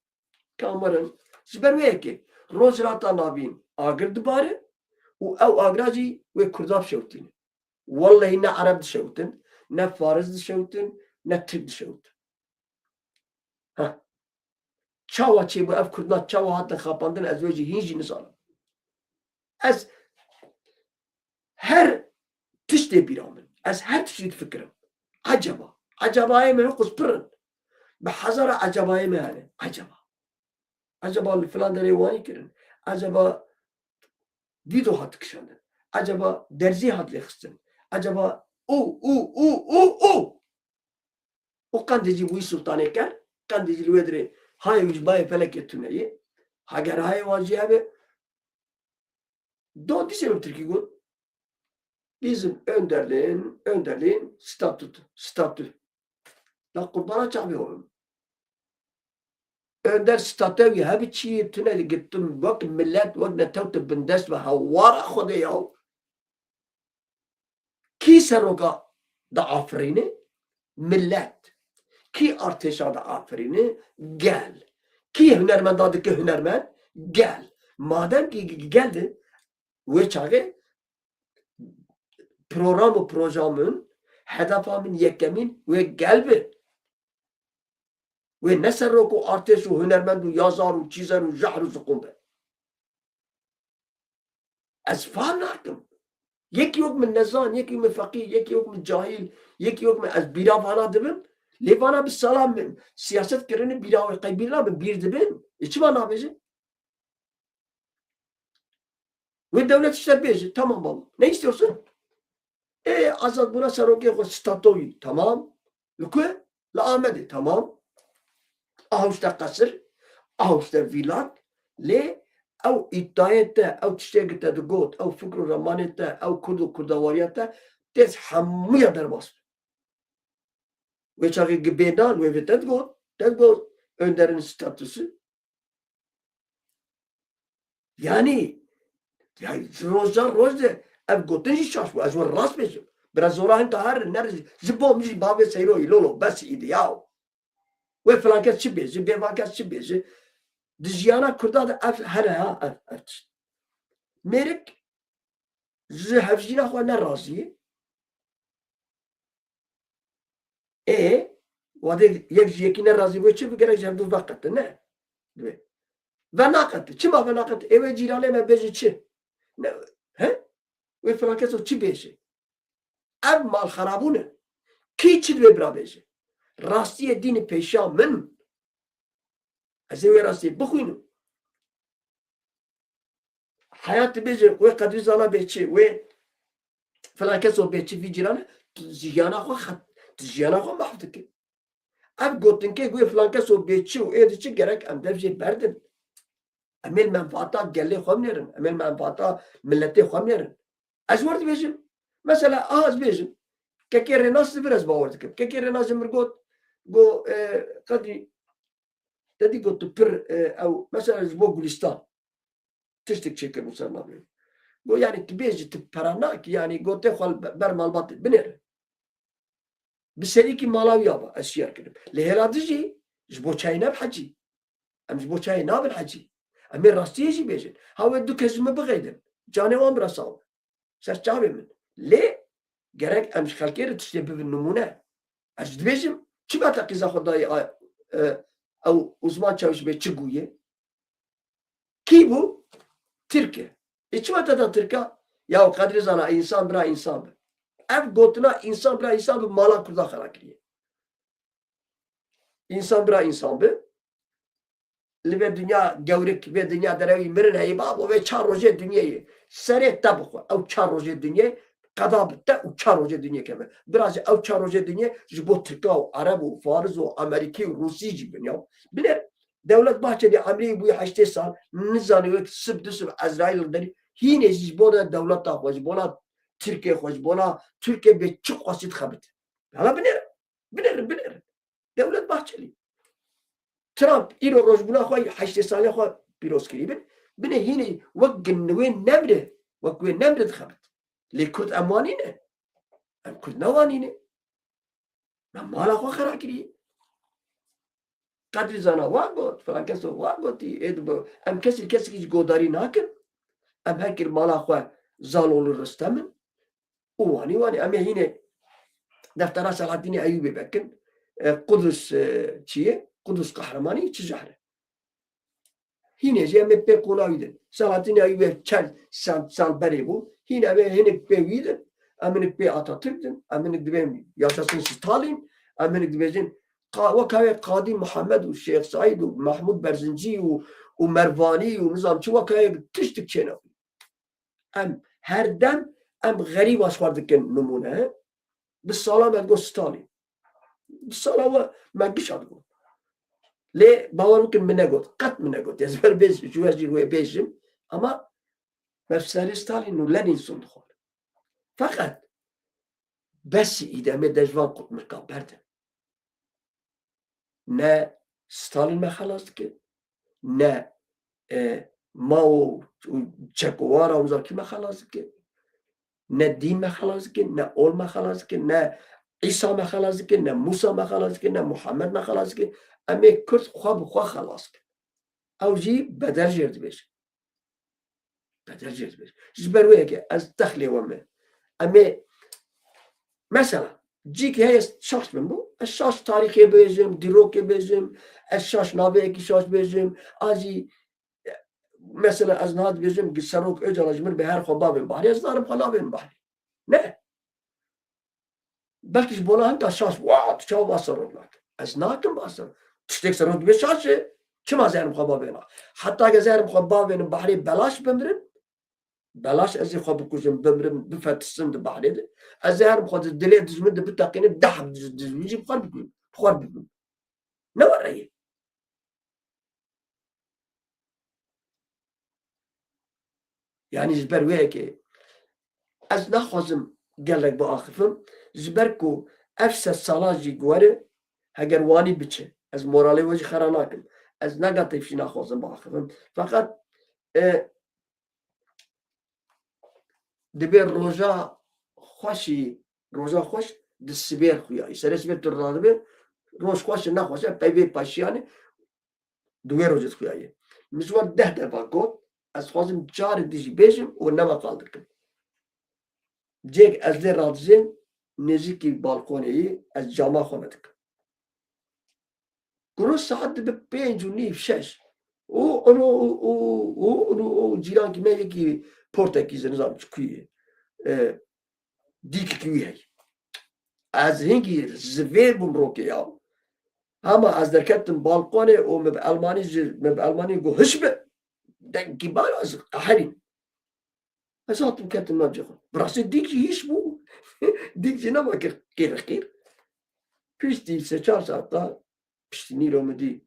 Kamerin. Ji ber wê yekê Rojhilata Navîn agir dibare û ew agira jî wê Kurda bişewitîne. Wellehî ne Ereb dişewtin, ne Faris dişewtin, ne Tirk dişewtin. Heh. Çawa çêbû ev Kurdan, çawa hatin xapandin, ez wê jî hîn jî nizanim. Ez her tiştê bîra min. Ez her tiştî difikirim. Eceba. Ecabayê min hiqûs pir in. Bi hezara ecabayê me hene. Eceba. Eceba li filan derê wanî kirin. Eceba vîdo hat kişandin. Eceba derzî hat lêxistin. Eceba û, û, û, û, û. Û qendê jî wî sultanê ker, qendê jî li wê dirê hayê wî ji bayê felekê tune ye. Heger hayê wan jî hebe, do dîsê min tirkî got. Bizim önderliğin, önderliğin statüsü, statü. La qurbana çavê oğlum. Önder statewî hebi çi tune gittim wek millet, wek netew tu bindest ve hewara Xwedê yaw. Kî seroka diafirîne? Millet. Kî artêşa diafirîne? Gel. Kî hunermenda dike hunermend? Gel. Madem ki gel de, wê çaxê program û proja min, hedefa min yekemîn wê gel bi. Wê ne serok û artêş û hunermend û yazar û çîzer û jehr û ziqûn be. Ez fam nakim. Yekî wek min nezan, yekî min feqîr, yekî wek min cahîl, yekî wek min ez bîra vana dibim. Lê vana bi sala min siyaset kirinê bîra wê qey bîr nabin, bîr dibin. Ê çima nabêjin? Wê dewlet işte bêje, tamam baba. Ne istiyorsun? E, azadbûna serokê xwe statûyî, tamam. Li ku? Li Amedê, tamam. Aha işte qesir, aha işte vîlat. Lê ew îddiayê te, ew tiştê ki te digot, ew fikr û remanê te, ew kurd û kurdawariya te, têz hemûya derbas bi. Wê çaxê ki bêdan, wê vê te digot, te digot, önderin statüsü. Yani, ya roja roj de ev gotin jî şaş bû. Ez we rast bêjim. Bira zora hin ta her ner ji bo min jî bavê seyro îlolo bes îdi yaw. Wê filan kes çi bêji, bê van kes çi bêji. Di jiyana Kurda de ev hene ha, ev, ev tişt. Mêrik ji hevjîna xwe ne razî ye. Ê, wadê yek ji yekî ne razî bû çi bi gerek ji hevdû veqete, ne? Divê. Venaqete. Çima venaqete? Ê wê cîranê me bêje çi? Ne, he? Wê filan keso çi bêje? Ev malxerabûn e. Kî çi divê bira bêje? Rastiyê dînî pêşiya min. Ez ê wê rastiyê bixwînim. Heya dibêje wê Qedrî Zana bê çi, wê filan keso bê çi vî cîranê, tu jiyana xwe xet-, tu jiyana xwe mahv dikî. Ev gotinkê wê filan keso bê çi û ê di çi gerek em dev jê berdin. Em ê li menfaata gelê xwe binêrin, em ê li menfaata miletê xwe binêrin. Ez wer dibêjim. Mesela, aha ez bêjim. Kekê Rênas li vir ez bawer dikim. Kekê Rênas ji min got, got, e, Qedrî, te dî got tu pir, e, ew, mesela ji bo Gulistan. Tiştek çêkir ser navê. Got, yani tu bêjî tu pera nakî, yani got tê xwe li ber malbatê binêre. Bi serîkî mala wî ya ba, ez şiyar kirim. Li hêla dijî, ji bo çayê ne bi hecî. Em ji bo çayê nabin hecî. Em ê rastiyê jî bêjin. Ha wê du kes ji min bixeydin. Canê wan bira sax be. Ser çavê min. Lê gerek em ji xelkê re tiştê bibin nimûne. Ez dibêjim, çima te qîza xwe dayî a, e, ew Uzman Çawiş bê çi bûye? Kî bû? Tirk e. Ê çima te da Tirka? Ya Qedrî Zana, însan bira însan bi. Ev gotina însan bira însan bi mala Kurda xera kiriye. Însan bira însan bi. Li vê dinya gewrik, vê dinya derewî mirin heyî babo, vê çar rojê dinyê ye. Serê te bixwe. Ew çar rojê dinyê qeda bi te û çar rojê dinyê keve. Bira ji ew çar rojê dinyê ji bo Tirka û Ereb û Fariz û Amerîkî û Rûsî jî bin ya. Binêr, Dewlet Bahçelî emrî bûye heştê sal, nizanî wek sib du sib Ezraîl derî. Hînê jî ji bo ne dewleta xwe, ji bona Tirkê xwe, ji bona Tirkê bê çi qasî dixebit. Hala binêr. Binêrin, binêrin. Dewlet Bahçelî. Trump îro rojbûna xwe, heştê saliya xwe pîroz kirî bin. Binê hînî wek gin wê nemre, wek wê nemre dixebit. Lê Kurd em wanî ne. Em Kurd ne wanî ne. Me mala xwe xera kirî. Qedrî Zana wa got, filan keso wa gotî, ê dibe. Em kesî kesekî ji godarî nakin. Em her kir mala xwe Zalolî Rûstem in. Û wanî wanî em ê hînê deftera Selahaddînê Eyûbê vekin. E, Qudus, e, çi ye? Qudus qehremanî çi jehre? Hînê jî em ê pê qûna wî din. Selahaddînê Eyûbê çend sed sal berê bû. Hîn em ê hinek pê wî din. Em hinek pê Atatürk din. Em hinek dibên yaşasın Stalin. Em hinek dibêjin qa-, weka wê Qadî Muhammed û Şêx Seîd û Mehmûd Berzincî û, û Mervanî û nizam çi weka wê tiştik çêne. Em her dem em xerîba ji xwe dikin nimûne. Bi sala me digot Stalin. Bi sala we me gişa digot. Lê bawer bikin min negot. Qet min negot. Ez ber bêj-, ji we jî wê bêjim. Ama me serê Stalin û Lenin zûn dixwar. Feqet besî îdemê de ji van qutmirka berdin. Ne Stalin me xelas dike, ne, e, Mao û Che Guevara û nizam kî me xelas dike, ne dîn me xelas dike, ne ol me xelas dike, ne Îsa me xelas dike, ne Mûsa me xelas dike, ne Muhammed me xelas dike. Em ê Kurd xwe bi xwe xelas bikin. Ew jî bedel jê re dibêje. Bedel jê re dibêje. Ji ber wê yekê ez texlê we me. Em ê, mesela, cîkê heye şaş bin bû. Ez şaş tarîxê bêjim, dîrokê bêjim, ez şaş naveyekî şaş bêjim. A jî, mesela, ez niha dibêjim, Serok Ocalan ji min bê her xwe bavên bahrê, ez narim xwe navên bahrê. Ne. Belkî ji bona hinda şaş, wa, tu çawa behsa roj nake? Ez nakim behsa roj. Tiştek ser roj dibê şaş e. Çima ez herim xwe bavêna? Heta ez herim xwe bavênim bahrê belaş bimirim. Belaş ez ê xwe bikujim, bimirim, bifetişim di bahrê de. Ez ê herim xwe di dilê dijmin de biteqînim, deh dijmin jî bi xwe bikujim. Bi xwe bibim. Ne were ye. Yanî ji ber wê yekê ez naxwazim gelek biaxifim, ji ber ku ev sed sala jî guhere, heger wanî biçe, ez moralê we jî xera nakim. Ez negatif jî naxwazim biaxifim. Feqet, e, dibê roja xweşî, roja xweş di sibê xuya. Serê sibê tu radibe, roj xweş e, nexweş e, peyvê paşiyanê, di wê rojê xuya ye. Min ji wan deh deva got, ez dixwazim carê dî jî bêjim û nema qal dikim. Cêk ez lê radizêm, nêzîkî balkonê yî, ez cama xwe vedikim. Guro saet dibe pênc û nîv, şeş. Û, û, û, û, û, û, û cîrankî me yekî portekî zî nizam çi kuyê. E, dîkikî wî heye. Ez hingî zivêr bûm rokê ya. Hema ez derketim balkonê û min bi elmanî jî, min bi elmanî got, "Hiş be!" Dengkî bar ez qeherîm. Ez hatim ketim navcê xwe. Bi rastî dîk jî hîş bû. Dîk jî nema kir qîr qîr. Piştî sê çar saeta piştî nîro min dî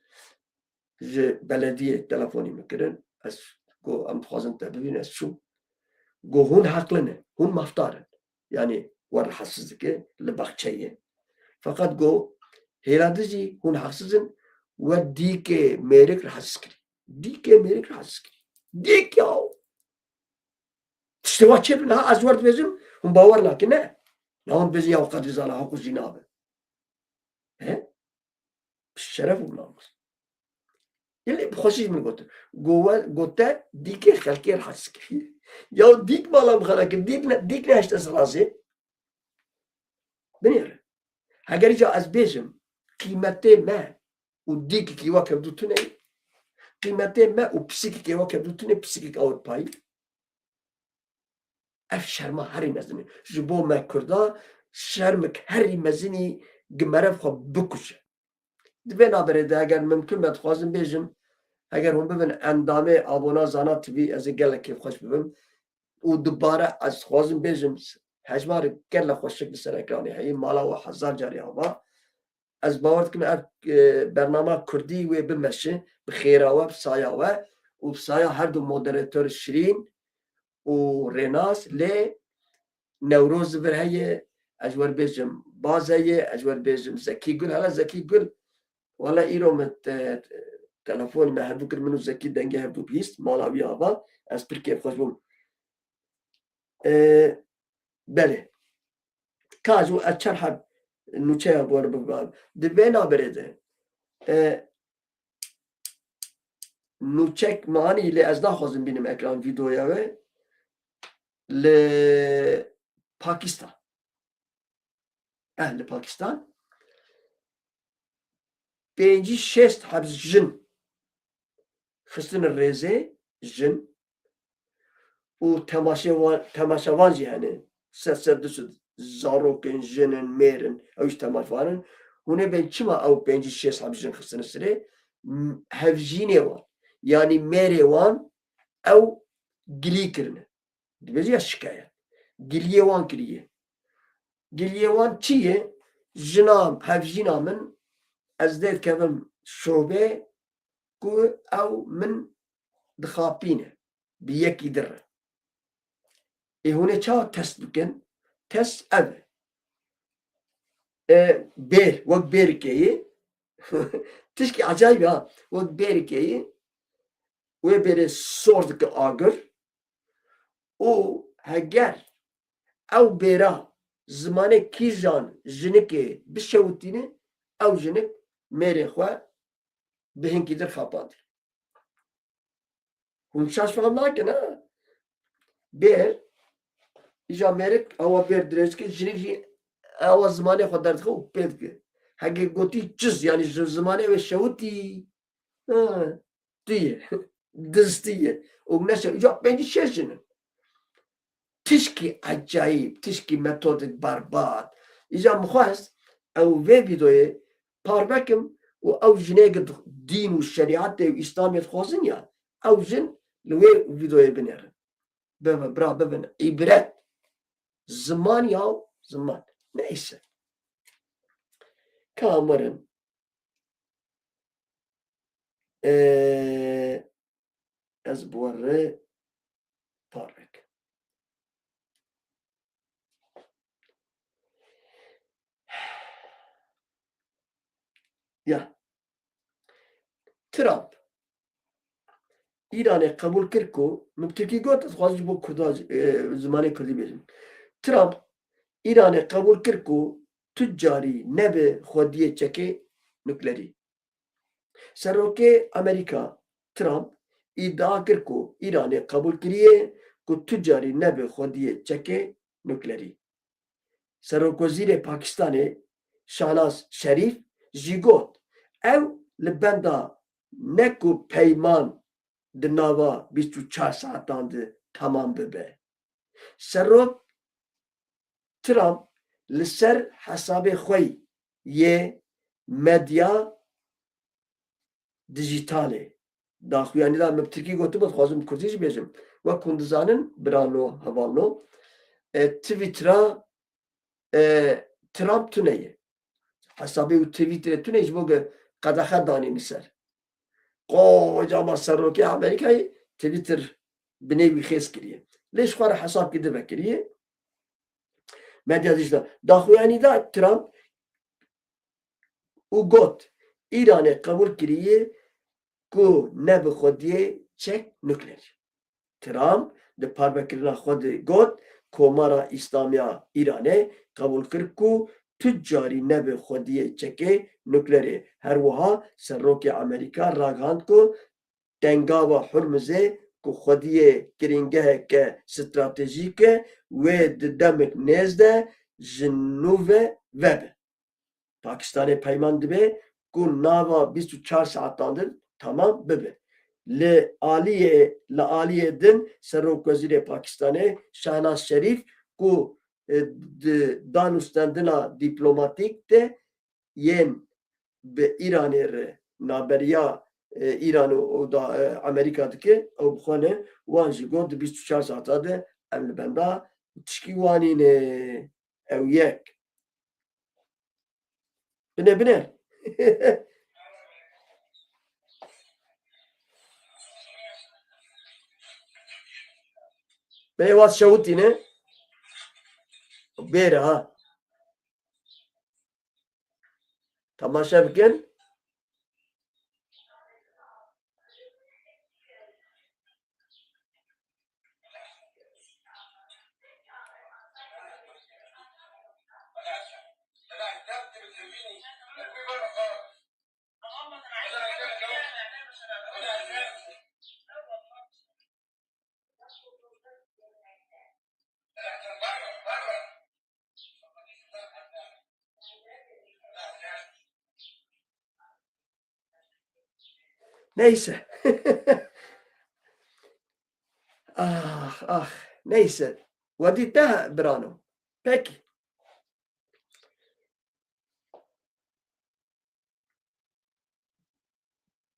ji belediyê telefonî min kirin. Ez got, "Em dixwazin te bibînin." Ez çûm. Got, "Hûn heqli ne. Hûn mafdar in." Yanî we rehetsiz dike li baxçeyê. Feqet got, "Hêla dijî hûn heqsiz in, we dîkê mêrik rehetsiz kirî." Dîkê mêrik rehetsiz kirî. Dîk ya. Tiştê wa çêbin, ha, ez wer dibêjim, hûn bawer nakin, ne? Na hûn dibêjin ya qedrî zana, haqû jî nabe. He? Şeref û namus. Gelê bi xweşî ji min got. Go we, gote dîkê xelkê rehetsiz kir. Ya dîk mala min xera kir, dîk ne, dîk nehişte ser razê. Binêre. Heger îca ez bêjim, qîmetê me û dîkekî wek hevdû tune ye. Qîmetê me û pisîkekê wek hevdû tune, pisîkek Ewropayî. Ev şerma herî mezin e. Ji bo me Kurda şermik herî mezinî gi merev xwe bikuje. Di vê naberê de eger mimkun be dixwazim bêjim, eger hûn bibin endamê abona Zana T V, ez ê gelek kêfxweş bibim. Û dubare ez dixwazim bêjim, hejmarek gelek xweşik li ser ekranê heye, mala we hezar carî ava. Ez bawer dikim ev, e, bernama kurdî wê bimeşe, bi xêra we, bi saya we û bi saya her du moderator Şirîn û Rênas, lê Newroz li vir heye, ez ji wer bêjim Baz heye, ez ji wer bêjim Zekî Gul. Hala Zekî Gul, wala îro min te-, telefon me hevdû kir, min û Zekî dengê hevdû bihîst, mala wî ava, ez pir kêfxweş bûm. E, belê. Ka ji ez çar heb nûçeya gor bibam. Di vê naberê de, e, nûçek mi anî lê ez naxwazim bînim ekran vîdeoya we. Li Pakistan. Eh, li Pakistan. Pêncî şêst heb jin xistine rêzê, jin û temaşevan, temaşevan jî hene. Sed sed du sed zarok in, jin in, mêr in, ew jî temaşevan in. Hûn ê bên çima ew pêncî şêst heb jin xistine sirê? M-, hevjînê wan, yanî mêrê wan ew gilî kirine. Dibêje ya şikayet. Giliyê wan kiriye. Giliyê wan çi ye? Jina, hevjîna min, ez dê dikevim şobe ku ew min dixapîne. Bi yekî dir e. Ê hûn ê çawa test bikin? Test ev e. E, bêr, wek bêrikê ye. Tişkî ecayîb e ha. Wek bêrikê ye. Wê bêrê sor dike agir. Û heger ew bêra zimanê kîjan jinikê bişewitîne, ew jinik mêrê xwe bi hinkî dir xapandî. Hûn şaş fehm nakin, ha? Bêr, îja mêrik awa bêr dirêj dike, jinik jî awa zimanê xwe derdixe û pê dike. Heke gotî çiz, yanî ji zimanê wê şewitî, ha, tu yê, diz tu yê. Û neşe, îja pêncî şeş jin in. Tişkî ecayîb, tişkî metodek berbat. Îja min xwest ew vê vîdeoyê parve kim û ew jinê gi dîn û şerîetê û Îslamê dixwazin ya, ew jin li wê vîdeoyê binêrin. Bibe, bira bibin îbret. Ziman ya ziman. Neyse. Ka mirin. Ee, ez bi we re parvek. Ya. Trump Îranê qebûl kir ku, min bi tirkî got, ez dixwazim ji bo kurda, e, zimanê kurdî bêjim. Trump Îranê qebûl kir ku tu carî nebe xwediyê çekê nuklerî. Serokê Amerîka Trump îdia kir ku Îranê qebûl kiriye ku tu carî nebe xwediyê çekê nuklerî. Serokwezîrê Pakistanê Şahnaz Şerîf jî got, ew li benda ne ku peyman di nava bîst û çar saetan de temam bibe. Serok Trump li ser hesabê xwe yê medya dijîtalê daxuyanî da, min bi tirkî gotibû, dixwazim bi kurdî jî bêjim. Wek hûn dizanin, birano, hevalno, e, Twittera, e, Trump tune ye. Hesabê û Twitterê tune ye, ji bo ku qedexe danî li ser. Qoca ma serokê Amerîkayê Twitter binê wî xêz kiriye. Lê ji xwe re hesab kir, divekiriye. Medya dijîtal. Daxuyanî da Trump û got, Îranê qebûl kiriye ku nebe xwediyê çek nuklerî. Trump di parvekirina xwe de got, Komara Îslamiya Îranê qebûl kir ku tu carî nebe xwediyê çekê nuklerê. Her wiha serokê Amerîka ragihand ku Tengava Hurmizê ku xwediyê girîngeheke stratejîk e, wê di demek nêz de ji nû ve vebe. Pakistanê peyman dibe ku nava bîst û çar saetan din temam bibe. Li aliyê, li aliyê din Serokwezîrê Pakistanê Şahnaz Şerîf ku, e, di danûstendina dîplomatîk de yên bi Îranê re naberiya, e, Îran û, û da, e, Amerîka dike, ew bi xwe ne, wan jî got di bîst û çar saeta de em li benda tişkî wanî ne. Ew yek. Bine, bine. Bê wat şewitîne. Bêre ha. Temaşe bikin. Neyse. Ah, ah. Neyse. Wedî te birano. Peki.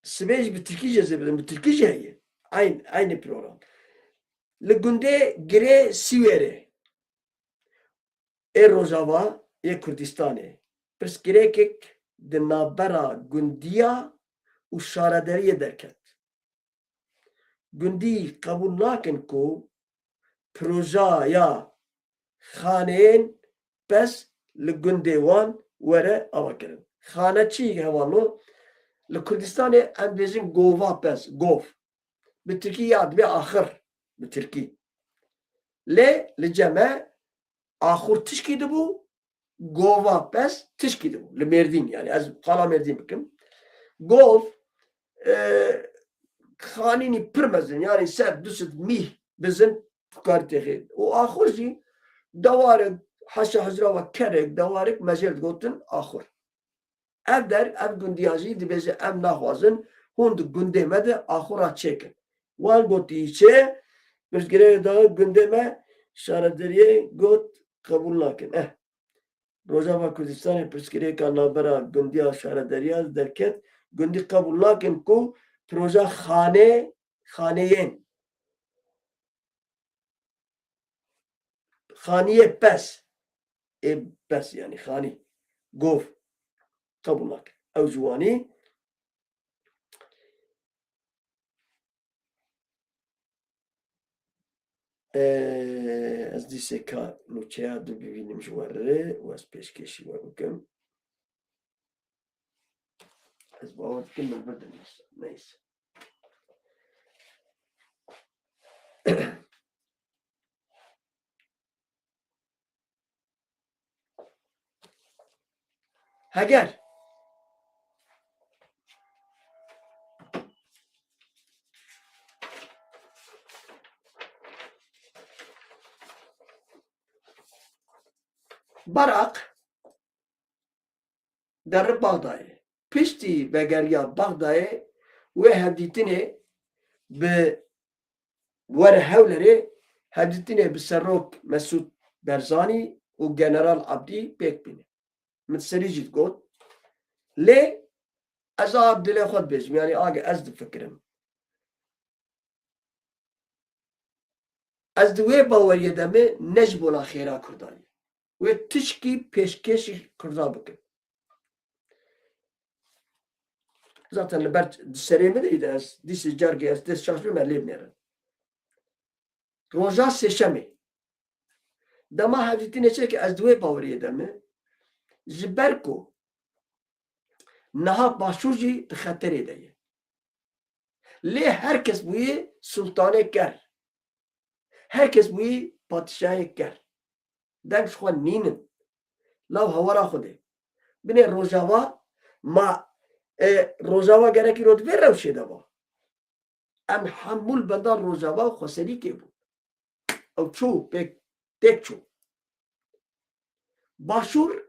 Sibê jî bi tirkî jî ez ê bidim, bi tirkî jî heye. Eyn, eynî program. Li gundê Girê Sîwêrê ê Rojava yê Kurdistanê pirsgirêkek di navbera gundiya û şaredariyê derket. Gundî qebûl nakin ku projeya xaneyên pez li gundê wan were avakirin. Xane çi hevalno? Li Kurdistanê em dibêjin gova pez, gov. Bi tirkî ya dibe axir, bi tirkî. Lê li cem me axur tişkî dibû, gova pez tişkî dibû. Li Mêrdîn, yani ez qala Mêrdîn bikim. Gov, e, xanînî pir mezin, yani sed, du sed mîh bizin kar têxê. Û axur jî dewarek, heşa hicra ve kerek, dewarek mejêl digotin axur. Ev der, ev gundiya jî dibêje, em naxwazin hûn di gundê me de axura çêkin. Wan gotî çê, pirsgirêk da gundê me, şaredariyê got qebûl nakin. Eh. Rojava Kurdistanê pirsgirêka navbera gundiya şaredariya derket, gundî qebûl nakin ku proja xanê, xaneyên Xaniyê pez. Ê pez yani xanî. Gov. Qebûl nake. Ew ji wanî, e, ez dîsê ka nûçeya dibînim ji we re û ez pêşkêşî we bikim. Ez bawer dikim min bidin. Neyse. Heger Barak deri Baxdayê. Piştî vegeriya Baxdayê wê hevdîtinê bi were Hewlerê, hevdîtinê bi Serok Mesûd Barzanî û General Abdî pêk bîne. Min serî jî digot. Lê ez a dilê xwe dibêjim, yanî age ez difikirim. Ez di wê baweriyê de me ne ji bona xêra Kurdan e. Wê tişkî pêşkêşî Kurdan bikin. Zaten li ber di serê min de î de ez dîsê cargê ez dest şaş bim, ez lê binêrim. Roja sêşemê. Dema hevdîtinê çêke ez di wê baweriyê de me. Ji ber ku niha Başûr jî di xeterê de ye. Lê her kes bûyî sultanê ker. Her kes bûyî padişahê ker. Deng ji xwe nînin. Law hewara Xwedê. Binê Rojava ma, e, Rojava gerek îro di vê rewşê de ba. Em hemû li benda Rojava xweserî kê bû. Ew çû, pêk, têk çû. Başûr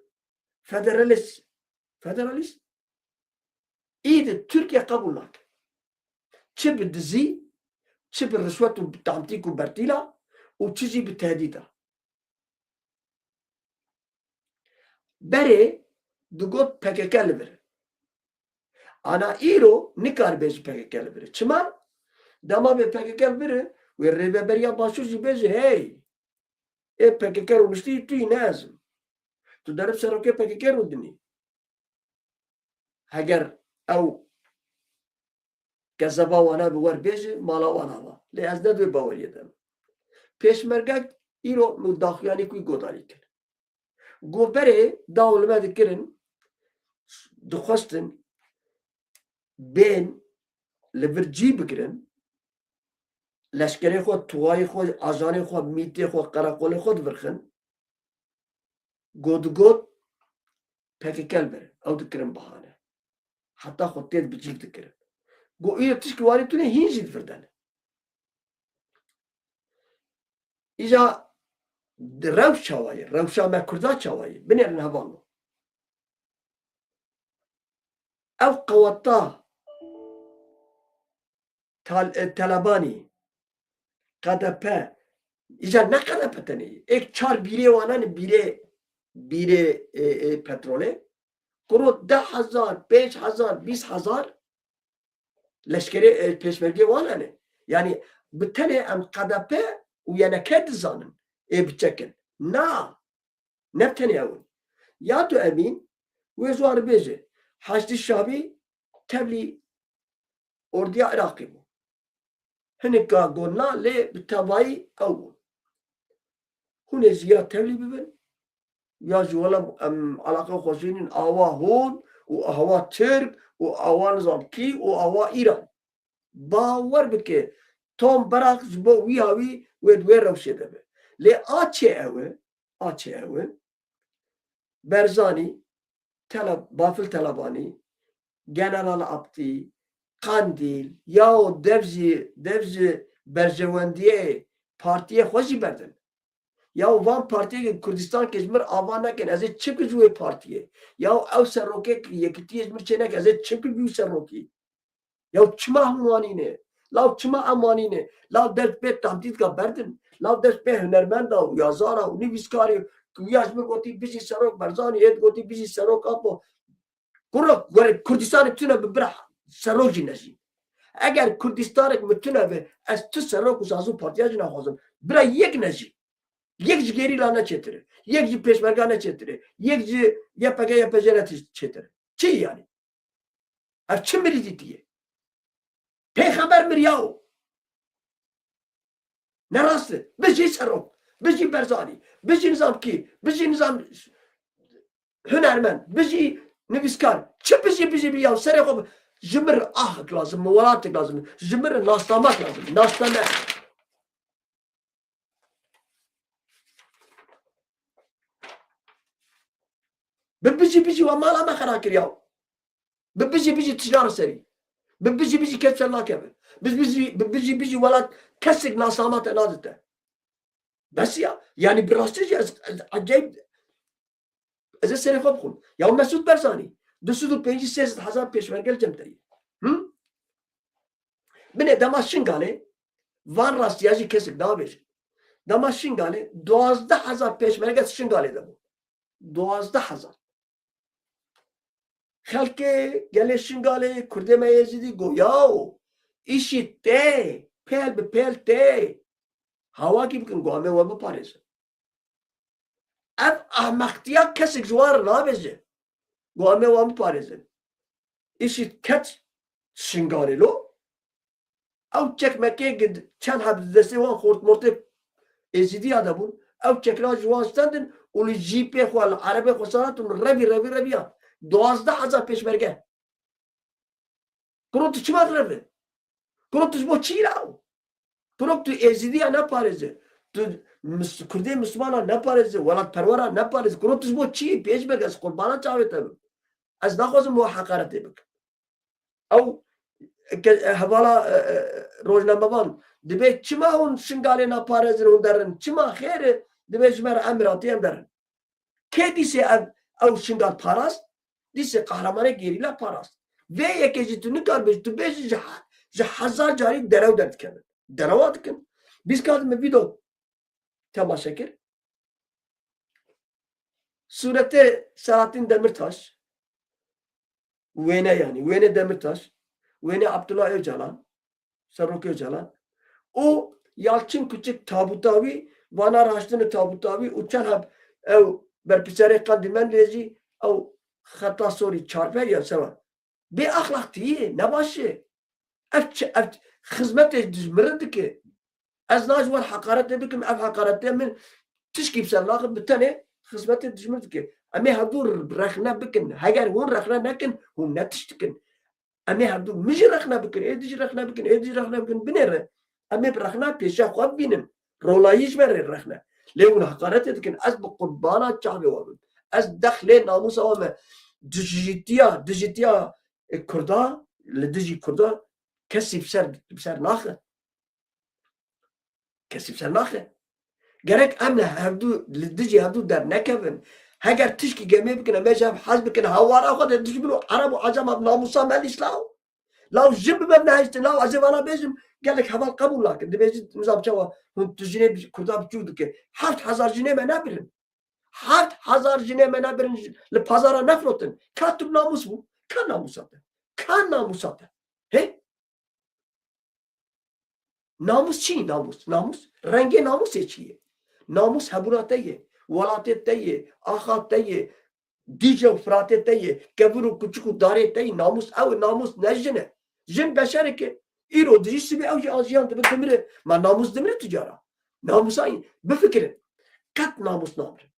federalist, federalist î di Tirkiye qebûl nake. Çi bi dizî, çi bi rişwet û bi tamtîk û bertîla û çi jî bi tehdîda. Berê digot P K K li vir e. Ana îro nikare bêje P K K li vir e. Çima? Dema bê P K K li vir e, wê rêveberiya Başûr jî bêje, hey, ê P K K rûniştî tu yî ne ez im. Tu derib serokê P K K rûdinî. Heger ew kezeba wana bi wer bêje, mala wana va. Lê ez ne di wê baweriyê de me. Pêşmergek îro min daxuyanî ku godarî kir. Go berê daw li me dikirin, dixwestin bên li vir cî bigirin, leşkerê xwe, tuwayê xwe, ajanê xwe, mîtê xwe, qereqolê xwe divirxin. Go digot, P K K li vir, ew dikirin bahane. Heta xwe têd bi cîv dikirin. Go, îro tişkî warî tune hîn jî di vir de ne. Îja di rewş çawa ye? Rewşa me Kurda çawa ye? Binêrin hevalno. Ew qeweta Tal-, e, Telebanî, K D P, îcar ne K D P tenê, êk çar bîrê wana ne bîrê, bîrê, e, e, petrolê, kuro deh hezar, pênc hezar, bîst hezar leşkerê, e, pêşmergê wana ne. Yanî bi tenê em K D P û Y N K dizanin, ê biçekin. Na, ne bi tenê ew in. Ya tu Emîn, wê ji wan re bêje, Haşdî Şabî tevlî ordiya Iraqê bû. Hinek ka got na, lê bi tevayî ew bûn. Hûn ê ji ya tevlî bibin, ya ji wela em alaqa xwe jînin awa hûn û awa Tirk û awa nizam kî û awa Îran. Bawer bike, Tom Berak ji bo wî hawî wê di wê rewşê de be. Lê a çê ew e, a çê ew e. Berzanî, Tele-, Bafil Telebanî, General Abdî, Qandîl, yaw dev jî, dev ji berjewendiyê partiyê xwe jî berdin. Yaw van partiyê Kurdistan ke ji mir ava nekin, ez ê çi bikim ji wê partiyê? Yaw ew serokê Yekitiyê ji mir çê neke, ez ê çi bikim ji wî serokî? Ya çima hûn wanî ne? Law çima em wanî ne? Law dest pê tahdîdka berdin. Law dest pê hunermenda û yazara û nivîskarê ku ya ji min gotî bijî Serok Barzanî, êd gotî bijî Serok Apo. Kuro, were Kurdistanê tune bi bira Serok jî nejî. Eger Kurdistanek min tune be, ez tu Serok û sazû partiya jî naxwazim. Bira yek nejî. Yek ji gerîla ne çêtir e. Yek ji pêşmerga ne çêtir e. Yek ji Y P G, Y P G ne çêtir e. Çi yanî? Ev çi mirîdîtî ye? Pêxember miriya o. Ne rast e. Bijî Serok, bijî Berzanî, bijî nizam kî, bijî nizam hunermend, bijî nivîskar. Çi bijî, bijî, bijî ya serê xwe bi-, ji mir ahek lazim, min welatek lazim, ji mir nasnamek lazim, nasname. Bi bijî bijî we mala me xera kiriya. Bi bijî bijî tijara serî. Bi bijî bijî kes ser nakeve. Bi bijî, bi bijî bijî welat kesek nasama te nadite. Bes ya. Yanî bi rastî jî ez, ez ecayip Ez ê serê xwe bixwim. Ya Mesûd Barzanî, du sed û pêncî sê sed hezar pêşmerge li cem te ye. Hı? Binê dema Şingalê, van rastiya jî kesek nabêje. Dema Şingalê, duwazdeh hezar pêşmerge Şingalê de bû. Duwazdeh hezar. Xelkê gelê Şingalê, Kurdê me Êzidî got, yaw, îşî tê, pêl bi pêl tê. Hawakî bikin, got, em ê we biparêzin. Ev ehmeqtiya kesek ji wan re nabêje. Got, em ê wan biparêzin. Îşî ket Şingalê lo. Ew çekmekê gi-, çend heb di destê wan xortmortê Êzidiya de bûn. Ew çekna ji wan stendin û li jîpê xwe, li erebê xwe sar hatin û revî, revî, revî ya. Duwazdeh hezar pêşmerge. Kuro tu çima direve? Kuro tu ji bo çi law? Kuro tu Êzidiya neparêze. Tu mis-, Kurdê Mislimana neparêze. Welatperwera neparêze. Kuro tu ji bo çi? Pêşmerge, ez qurbana çavê te bim. Ez naxwazim we heqaretê bikim. Ew ke-, hevala, e, e, rojnamevan dibê çima hûn Şingalê naparêzin, hûn derin? Çima xêr e? Dibê ji me re em miratî em derin. Kê dîsê ev, ew Şingal parast? Dîsê qehremanê gerîla parast. Vê yekê jî tu nikar bêjî, tu bêjî ji he-, ji hezar carî derew derdikevin. Derewa dikin. Bîst kat min vîdeo temaşe kir. Sûretê Selahattin Demirtaş, wêne yanî, wêne Demirtaş, wêne Abdullah Öcalan, Serok Öcalan û Yalçın Küçük tabuta wî, vana raştine tabuta wî û çend heb ew berpiçerê Qandîlmendê jî ew xeta sorî çarpêr ya sewa. Bê axlaqtiyê, ne baş e. Ev çi, ev xizmetê ji min re dike. Ez na ji wan heqaretê bikim, ev heqaretê min tişkî bi ser naxin, bi tenê xizmetê ji min dike. Em ê hevdû rexne bikin. Heger hûn rexne nekin, hûn ne tişt dikin. Em ê hevdû min jî rexne bikin, ê dî jî rexne bikin, ê dî jî rexne bikin, binêre. Em ê bi rexna pêşiya xwe bibînin. Rolayî ji me re rexne. Lê hûn heqaretê dikin. Ez bi qurbana çavê we bim. Ez dexlê namûsa we me. Dijîtiya, dijîtiya, e, Kurda, li dijî Kurda kesî bi ser, bi ser naxe. Kesî bi ser naxe. Gerek em li hevdû, li dijî hevdû dernekevin. Heger tişkî gemê bikin, em ê ji hev hez bikin, hawara xwe de dijmin û Ereb û Ecem ev namûsa me lîst law. Law jin bi me nehiştin, law ez ê vana bêjim, gelek heval qebûl nakin. Dibêjin, nizam çawa, hûn tu jinê bi-, Kurda biçûk dike. Heft hezar jinê me nebirin. Heft hezar jinê me nebirin, li pazara nefrotin. Ka tu namûs bû? Ka namûsa te? Ka namûsa te? He? Namûs çi? Namûs. Namûs. Rengê namûsê çi ye? Namûs hebûna te ye. Welatê te ye. Axa te ye. Dîce û Firatê te ye. Kevir û kuçik û darê te ye. Namûs ew e. Namûs ne jin e. Jin beşerek e. Îro dijî sibê ew jî ajiyan dibe dimire. Ma namûs dimire tu cara. Namûsa in. Bifikirin. Qet namûs namire.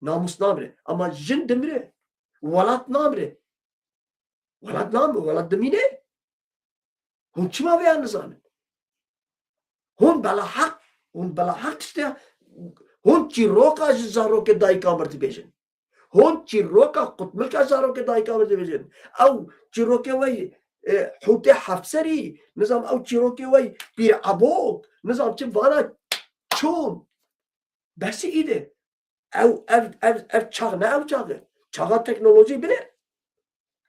Namûs namire. Ama jin dimire. Welat namire. Welat namire. Welat dimîne. Hûn çima vêya nizanin? Hûn bela heq, hûn bela heq tiştê, hûn çîroka ji zarokê dayika me re dibêjin. Hûn çîroka qutmilka zarokê dayika me re dibêjin. Ew çîrokê wey, e, Hûtê Hefserî, nizam ew çîrokê wey Pîr Ebok, nizam çi vana çûn. Besî îdê. Ew, ev, ev, ev çax ne ew çax e. Çaxa teknolojî bine.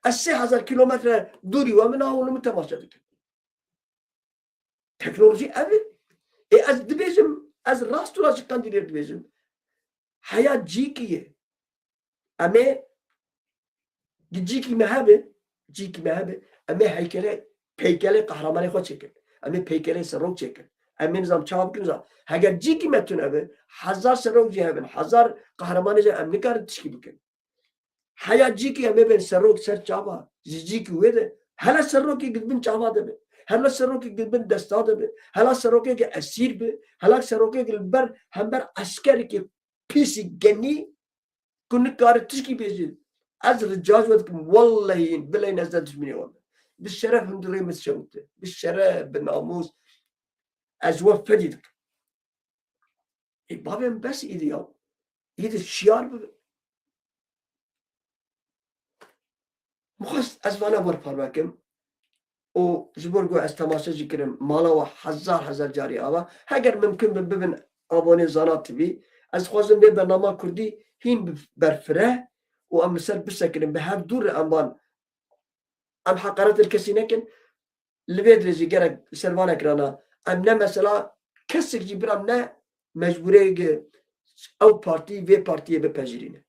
Ez sê hezar kilometre dûrî we min a hûn min temaşe dikin. Teknolojî ev e. Ê ez dibêjim, ez rast û rast ji Qendîlê dibêjim. Heya cîkî ye. Em ê cîkî me hebe, cîkî me hebe, em ê heykele, peykelê qehremanê xwe çêkin. Em ê peykelê serok çêkin. Em ê nizam çawa bikin nizam. Heger cîkî me tune be, hezar serok jî hebin, hezar qehremanê jî em nikarin tişkî bikin. Heya cîkî em ê bên serok ser çava, ji cîkî wê de, hela serokê gilbin çava de be, hela serokê gilbin desta de be, hela serokê esîr be, hela serokê li ber hember eskerekê pîsî genî ku nikare tişkî bêje. Ez rica ji we dikim, wellehî, bileyî ez ne dijminê we me. Bi şeref hundirê min şewite. Bi şeref, bi namûs. Ez ji we fedî dikim. Ê, bavê min bes îdî ya. Îdî şiyar bibe. Min xwest ez vana wer parve kim û ji bo ku ez temaşe jî kirim, mala we hezar hezar carî ava. Heger mimkin be bibin abonê Zana T V. Ez xwazim vê bernama kurdî hîn bi-, berfireh, û em li ser bisekinin, bi hev dûr re em van, em heqaret li kesî nekin. Li vê dirê jî gerek li ser van ekrana em ne mesela kesek jî bira ne mecbûreyê ew partî vê partiyê bipejirîne.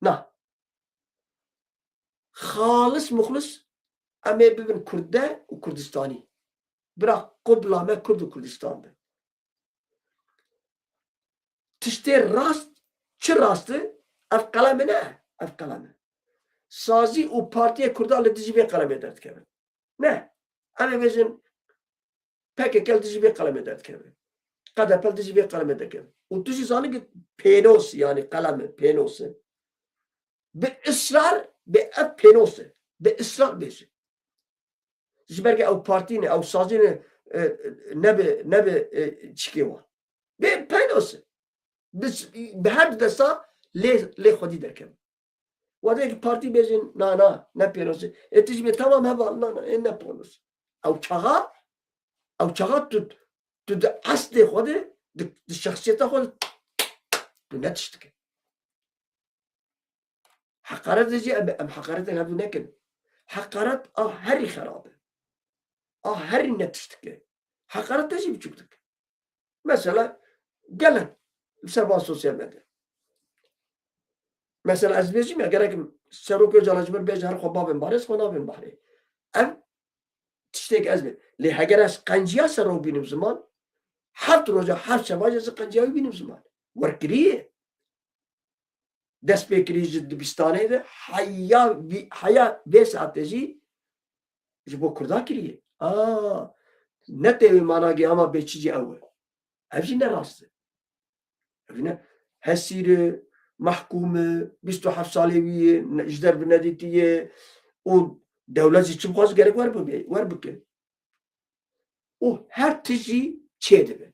Na. Xalis muxlis em ê bibin Kurde û Kurdistanî. Bira qubla me Kurd û Kurdistan be. Tiştê rast, çi rast e? Ev qelem e ne, ev qelem e. Sazî û partiyê Kurda li dijî vê qelemê derdikevin. Ne. Em ê bêjin P K K li dijî vê qelemê derdikeve. K D P li dijî vê qelemê derdikeve. Û tu jî zanî ki pênos, yanî qelem e, pênos e. Bi israr, bi ev pênos e. Bi israr bêje. Ji ber ke ew partî ne, ew sazî ne, e, nebe, nebe, e, çikê wan. Bê peydos e. Bi, bi her du desta lê, lê xwedî derkevin. Wadê ki partî bêjin, na, na, ne pêdos e. Ê tu jî bê tamam heval, na, na, ê ne pêdos. Ew çaxa, ew çaxa tu, tu di eslê xwe de, di, di şexsiyeta xwe de, tu ne tişt dike. Heqaret de jî em, em heqaretê hev nekin. Heqaret a herî xerab e. A herî ne tişt dike. Heqaret de jî biçûk dike. Mesela gelek li ser van sosyal medya. Mesela ez bêjim ya gerek Serok Öcalan ji min bêje her xwe bavên barê, ez xwe navên barê. Ev tiştek ez bê. Lê heger ez qenciya Serok bînim ziman, heft roja, heft şeva jî ez qenciya wî bînim ziman. Werkirî ye. Dest pê kirî ji dibistanê de heya vî, heya vê saetê jî ji bo Kurda kiriye. A, ne tê wê mana gê ama bê çi jî ew e. Ev jî ne rast e. Ev ne hesîr e, mehkûm e, bîst û heft salê wî ye, ne, ji derve nedîtiye û dewlet jî çi bixwaz gerek wer bibe, wer bike. Û her tişt jî çêdibe.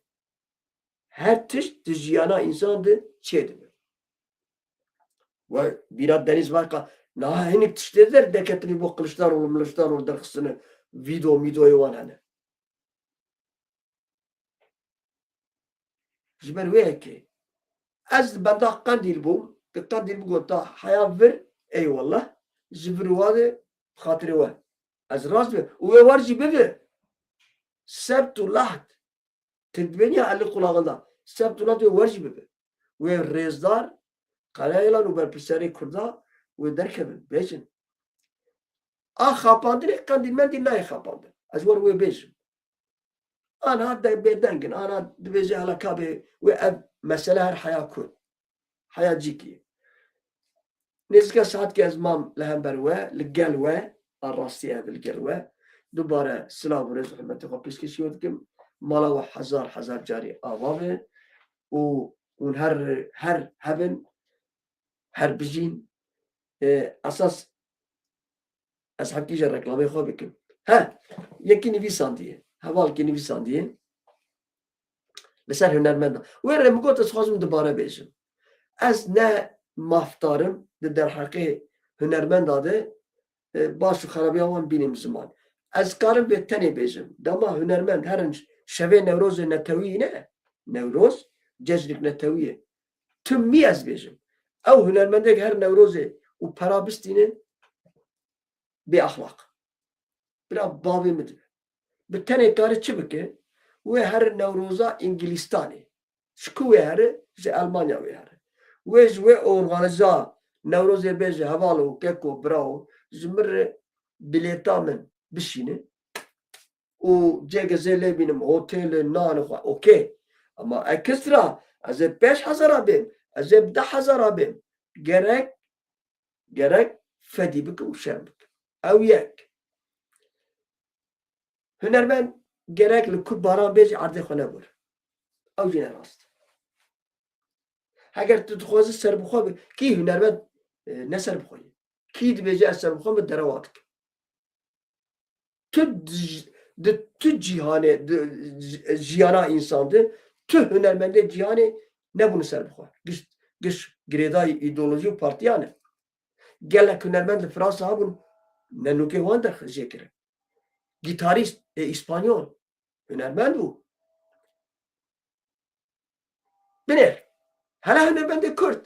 Her tişt di jiyana însan de çêdibe. We bîra Denîz Bayka, niha hinek tiştê der deketinî bo Kiliçdaroglu, Miliçdaroglu derxistine vîdeo, mîdeoyê wan hene. Ji ber wê yekê ez li benda Qendîl bûm, di Qendîl bigota heya vir, eyvallah, ji vir û wan de xatirê we. Ez rast be. Û wê wer jî bibe. Sebt û lahd. Tu dibênî ya elî qulaxinda. Sebt û lahd wê wer jî bibe. Wê rêzdar, Karayelan û berpirsiyarê Kurda wê derkevin, bêjin. A xapandinê Qendîl mendîl nayê xapandin. Ez wer wê bêjim. Ana de bêdeng in, ana dibêje hala ka bê wê ev mesele her heya ku. Heya cîkî. Nêzîka saetkê ez mam li hember we, li gel we, a rastî ev li gel we. Dubare silav û rêz û hurmetê xwe pêşkêşî we dikim. Mala we hezar hezar carî ava be û hûn her, her hebin, her bijîn. E, esas ez hevkî jî reklamê xwe bikim. He, yekî nivîsandiye. Hevalkî nivîsandiye. Li ser hunermenda. Wê re min got, ez xwazim dubare bêjim. Ez ne mafdar im di derheqê hunermenda de, e, baş û xerabiya wan bînim ziman. Ez karim vê tenê bêjim. Dema hunermend herin şevê Newrozê netewî ne. Newroz cejnik netewî ye. Tim mî ez bêjim. Ew hunermendek her Newrozê û pera bistîne, bêexlaq. Bila bavê min dibe. Bi tenê kare çi bike? Wê here Newroza Îngilîstanê. Ji ku wê here? Ji Elmanya wê here. Wê ji wê organîza Newrozê bêje, heval û keko, birawo, ji min re bilêta min bişîne. Û cêke zê lê bînim, otêl, nan xwe, okey. Ama ekstra, ez ê pênc hezara bêm, ez ê bi deh hezara bêm. Gerek, gerek fedî bike û şerm bike. Ew yek. Hunermend gerek li ku baran bêjî erdê xwe nebûr. Ew jî ne rast. Heger tu dixwazî serbixwe bî, kî hunermend, e, ne serbixwe ye? Kî dibêje ez serbixwe me derewa dikim? Tu di, di tu cîhanê, di jiyana însan de, tu hunermendê cîhanê nebûne serbixwe. Giş, giş girêdayî îdeolojî û partiyan e. Gelek hunermend li Fransa hebûn, ne nûkê wan derxist jê kirin. Gîtarîst, ê îspanyol, hunermend bû. Binêr. Hela hunermendê Kurd.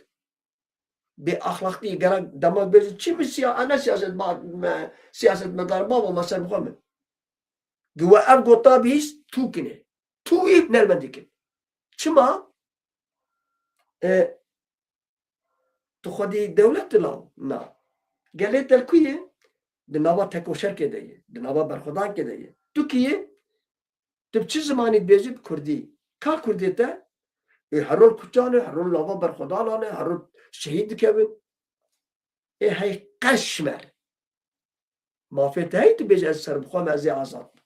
bê axlaqtî, gerek dema bêjin, çi min siya-, ne siyaset ma-, me, siyasetmedar baba, me ser bixwe min. Gi we ev gota bihîst, tûkine. Tû wî nermendî kin. Çima? E, tu xwedî dewlet di law? Na. Gelê te li ku ye? Di nava tekoşerkê de ye. Di nava berxwedankê de ye. Tu kî yî? Tu bi çi zimanî dibêjî? Bi kurdî. Ka kurdê te? Ê, her rol kuçan e, her rol nava berxwedanan e, her rol şehîd dikevin. Ê hey qeşmer. Mafê te heyî tu bêjî ez serbixwe me, ez ê azad bim.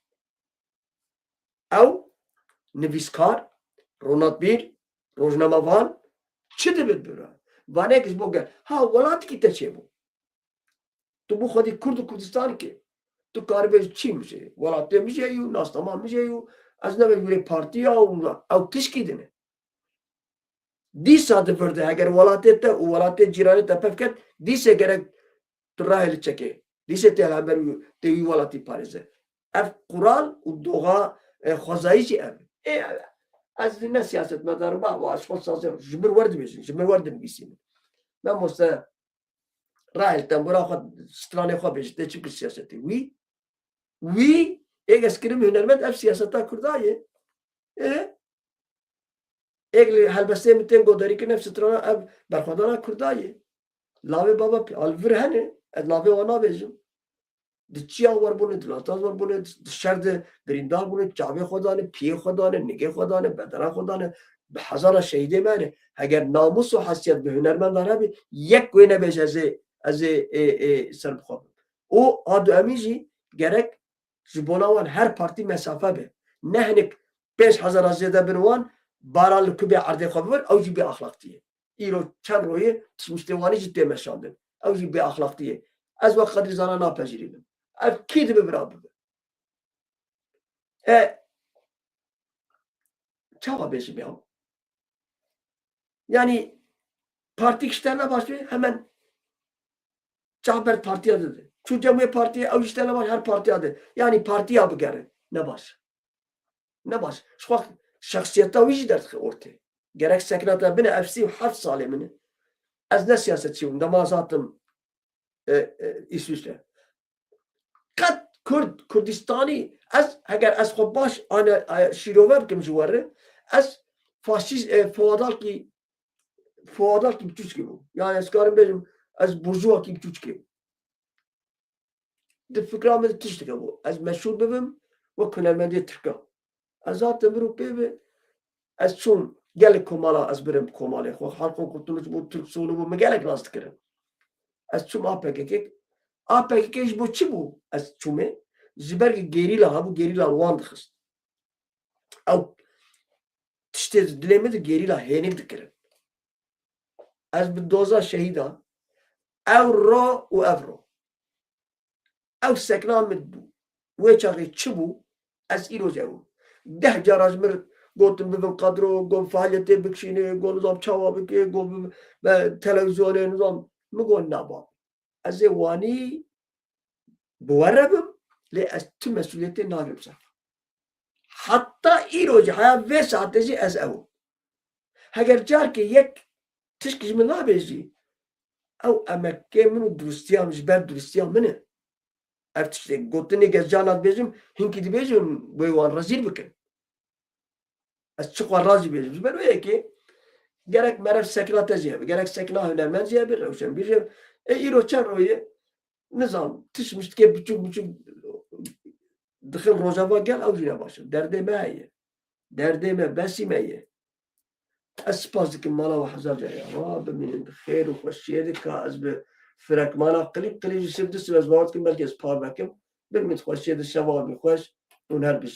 Ew nivîskar, ronatbîr, rojnamevan çi dibe bira? Vanek ji bo gel. Ha, welatikî te çêbû. Tu bû xwedî Kurd û Kurdistan kê. Tu karibê çî min jê? Welatê min jê yû, nasnama min jê yû. Ez nebe jûrê partiya û ew tişkî dine. Dîsa di vir de, eger welatê te û welatê cîranê te pev ket, dîsê gerek tu rahê li çekê. Dîsê tê hember wî, tê wî welatî parêze. Ev qural û doxa, e, xwezayî jî ev. Ê, ez ne siyasetmedar im, ba, ez xwe sazê, ji min wer dibêjin, ji min wer dinivîsînin. Mamoste Rahêl tembûra xwe, stranê xwe bêje, tê çi bikir siyasetê? Wî, wî, êk ez kirim hunermend, ev siyaseta Kurda ye. Ê? Êk li helbestê min tên godarî kirin, ev strana, ev berxwedana Kurda ye. Lavê baba pê, al vir hene, ez navê wan nabêjim. Di çiya wer bûne, di lata wer bûne, di şer de birîndar bûne, çavê xwe dane, piyê xwe dane, nigê xwe dane, bedena xwe dane, bi hezara şehîdê me hene. Heger namûs û hesiyet bi hunermendan hebî, yek wê nebêje ez ê, ez ê, ê, ê, ser bi xwe bim. Û a duemî jî gerek ji bona wan her partî mesafe be. Ne hinek pênc hezara zêde bin wan, baran li kubê erdê xwe bibin, ew jî bê axlaqtî ye. Îro çend royê tiştmiştê wanî jî tê meşandin. Ew jî bêaxlaqtî ye. Ez wek Qedrî Zana napejirînim. Ev kî dibe bira bibe? E, çawa bêjim ya? Yanî partîk ji te ne baş be, hemen çav ber partiya dide. Çû cem wê partiyê, ew ji te ne baş, her partiya de. Yanî partiya bigere. Ne baş. Ne baş. Ji xwe şexsiyeta wî jî derdixe ortê. Gerek sekna te bine, ev sî û heft salê min e. Ez ne siyasetçî bûm. Dema ez hatim, e, e, Îswîsre. Qet Kurd, Kurdistanî, ez, heger ez xwe baş ane, e, şîrove bikim ji we re, ez faşîst, e, feodalkî, feodalkî biçûçkê bûm. Yani ez karim bêjim, ez burjuvakî biçûçkê bûm. Di fikra min de tiştek hebû. Ez meşhûr bibim wek hunermendê Tirka. Ez hatim vir û pê ve, ez çûm gelek komala, ez birim komalê xwe. Halkın Kurtuluş bû, Türk Sonu bû, min gelek nas dikirin. Ez çûm A P K K. A P K K ji bo çi bû? Ez çûmê. Ji ber gerîla hebû, gerîla li wan dixist. Ew tiştê di dilê min de gerîla hênik dikirin. Ez bi doza şehîda, ew ro û ev ro. Ew sekna min bû. Wê çaxê çi bû? Ez îro jî ew im. Deh cara ji min gotin bibim kadro, got faaliyetê bikişîne, got nizam çawa bike, got bi, bi televîzyonê nizam. Min got naba. Ez ê wanî bi we re bim, lê ez tu mesûliyetê nagrim ser xwe. Heta îro jî, heya vê saetê jî ez ew im. Heger carkê yek tişk ji min nabêjî, ew emekê min û duristiya min ji ber duristiya min e. Ev tiştê gotinê gez carna dibêjim, hinkî dibêjin wê wan rezîl bikin. Ez çi xwe razî bêjim. Ji ber wê yekê gerek meriv sekna te jî hebe, gerek sekna hunermend jî hebe, rewşenbîr jî hebe. E, îro çend royê, nizam, tişt miştikê biçûk biçûk dixin rojeva gel, ew jî ne baş e. Derdê me heye. Derdê me, besî me ye. Ez spas dikim mala we hezar carî ava bimînin di xêr û xweşiyê de ka ez bi firekmana qilîb qilîb ji siv du siv ez bawer dikim belkî ez parve kim. Bimînin xweşiyê de şeva wî xweş û her bijî.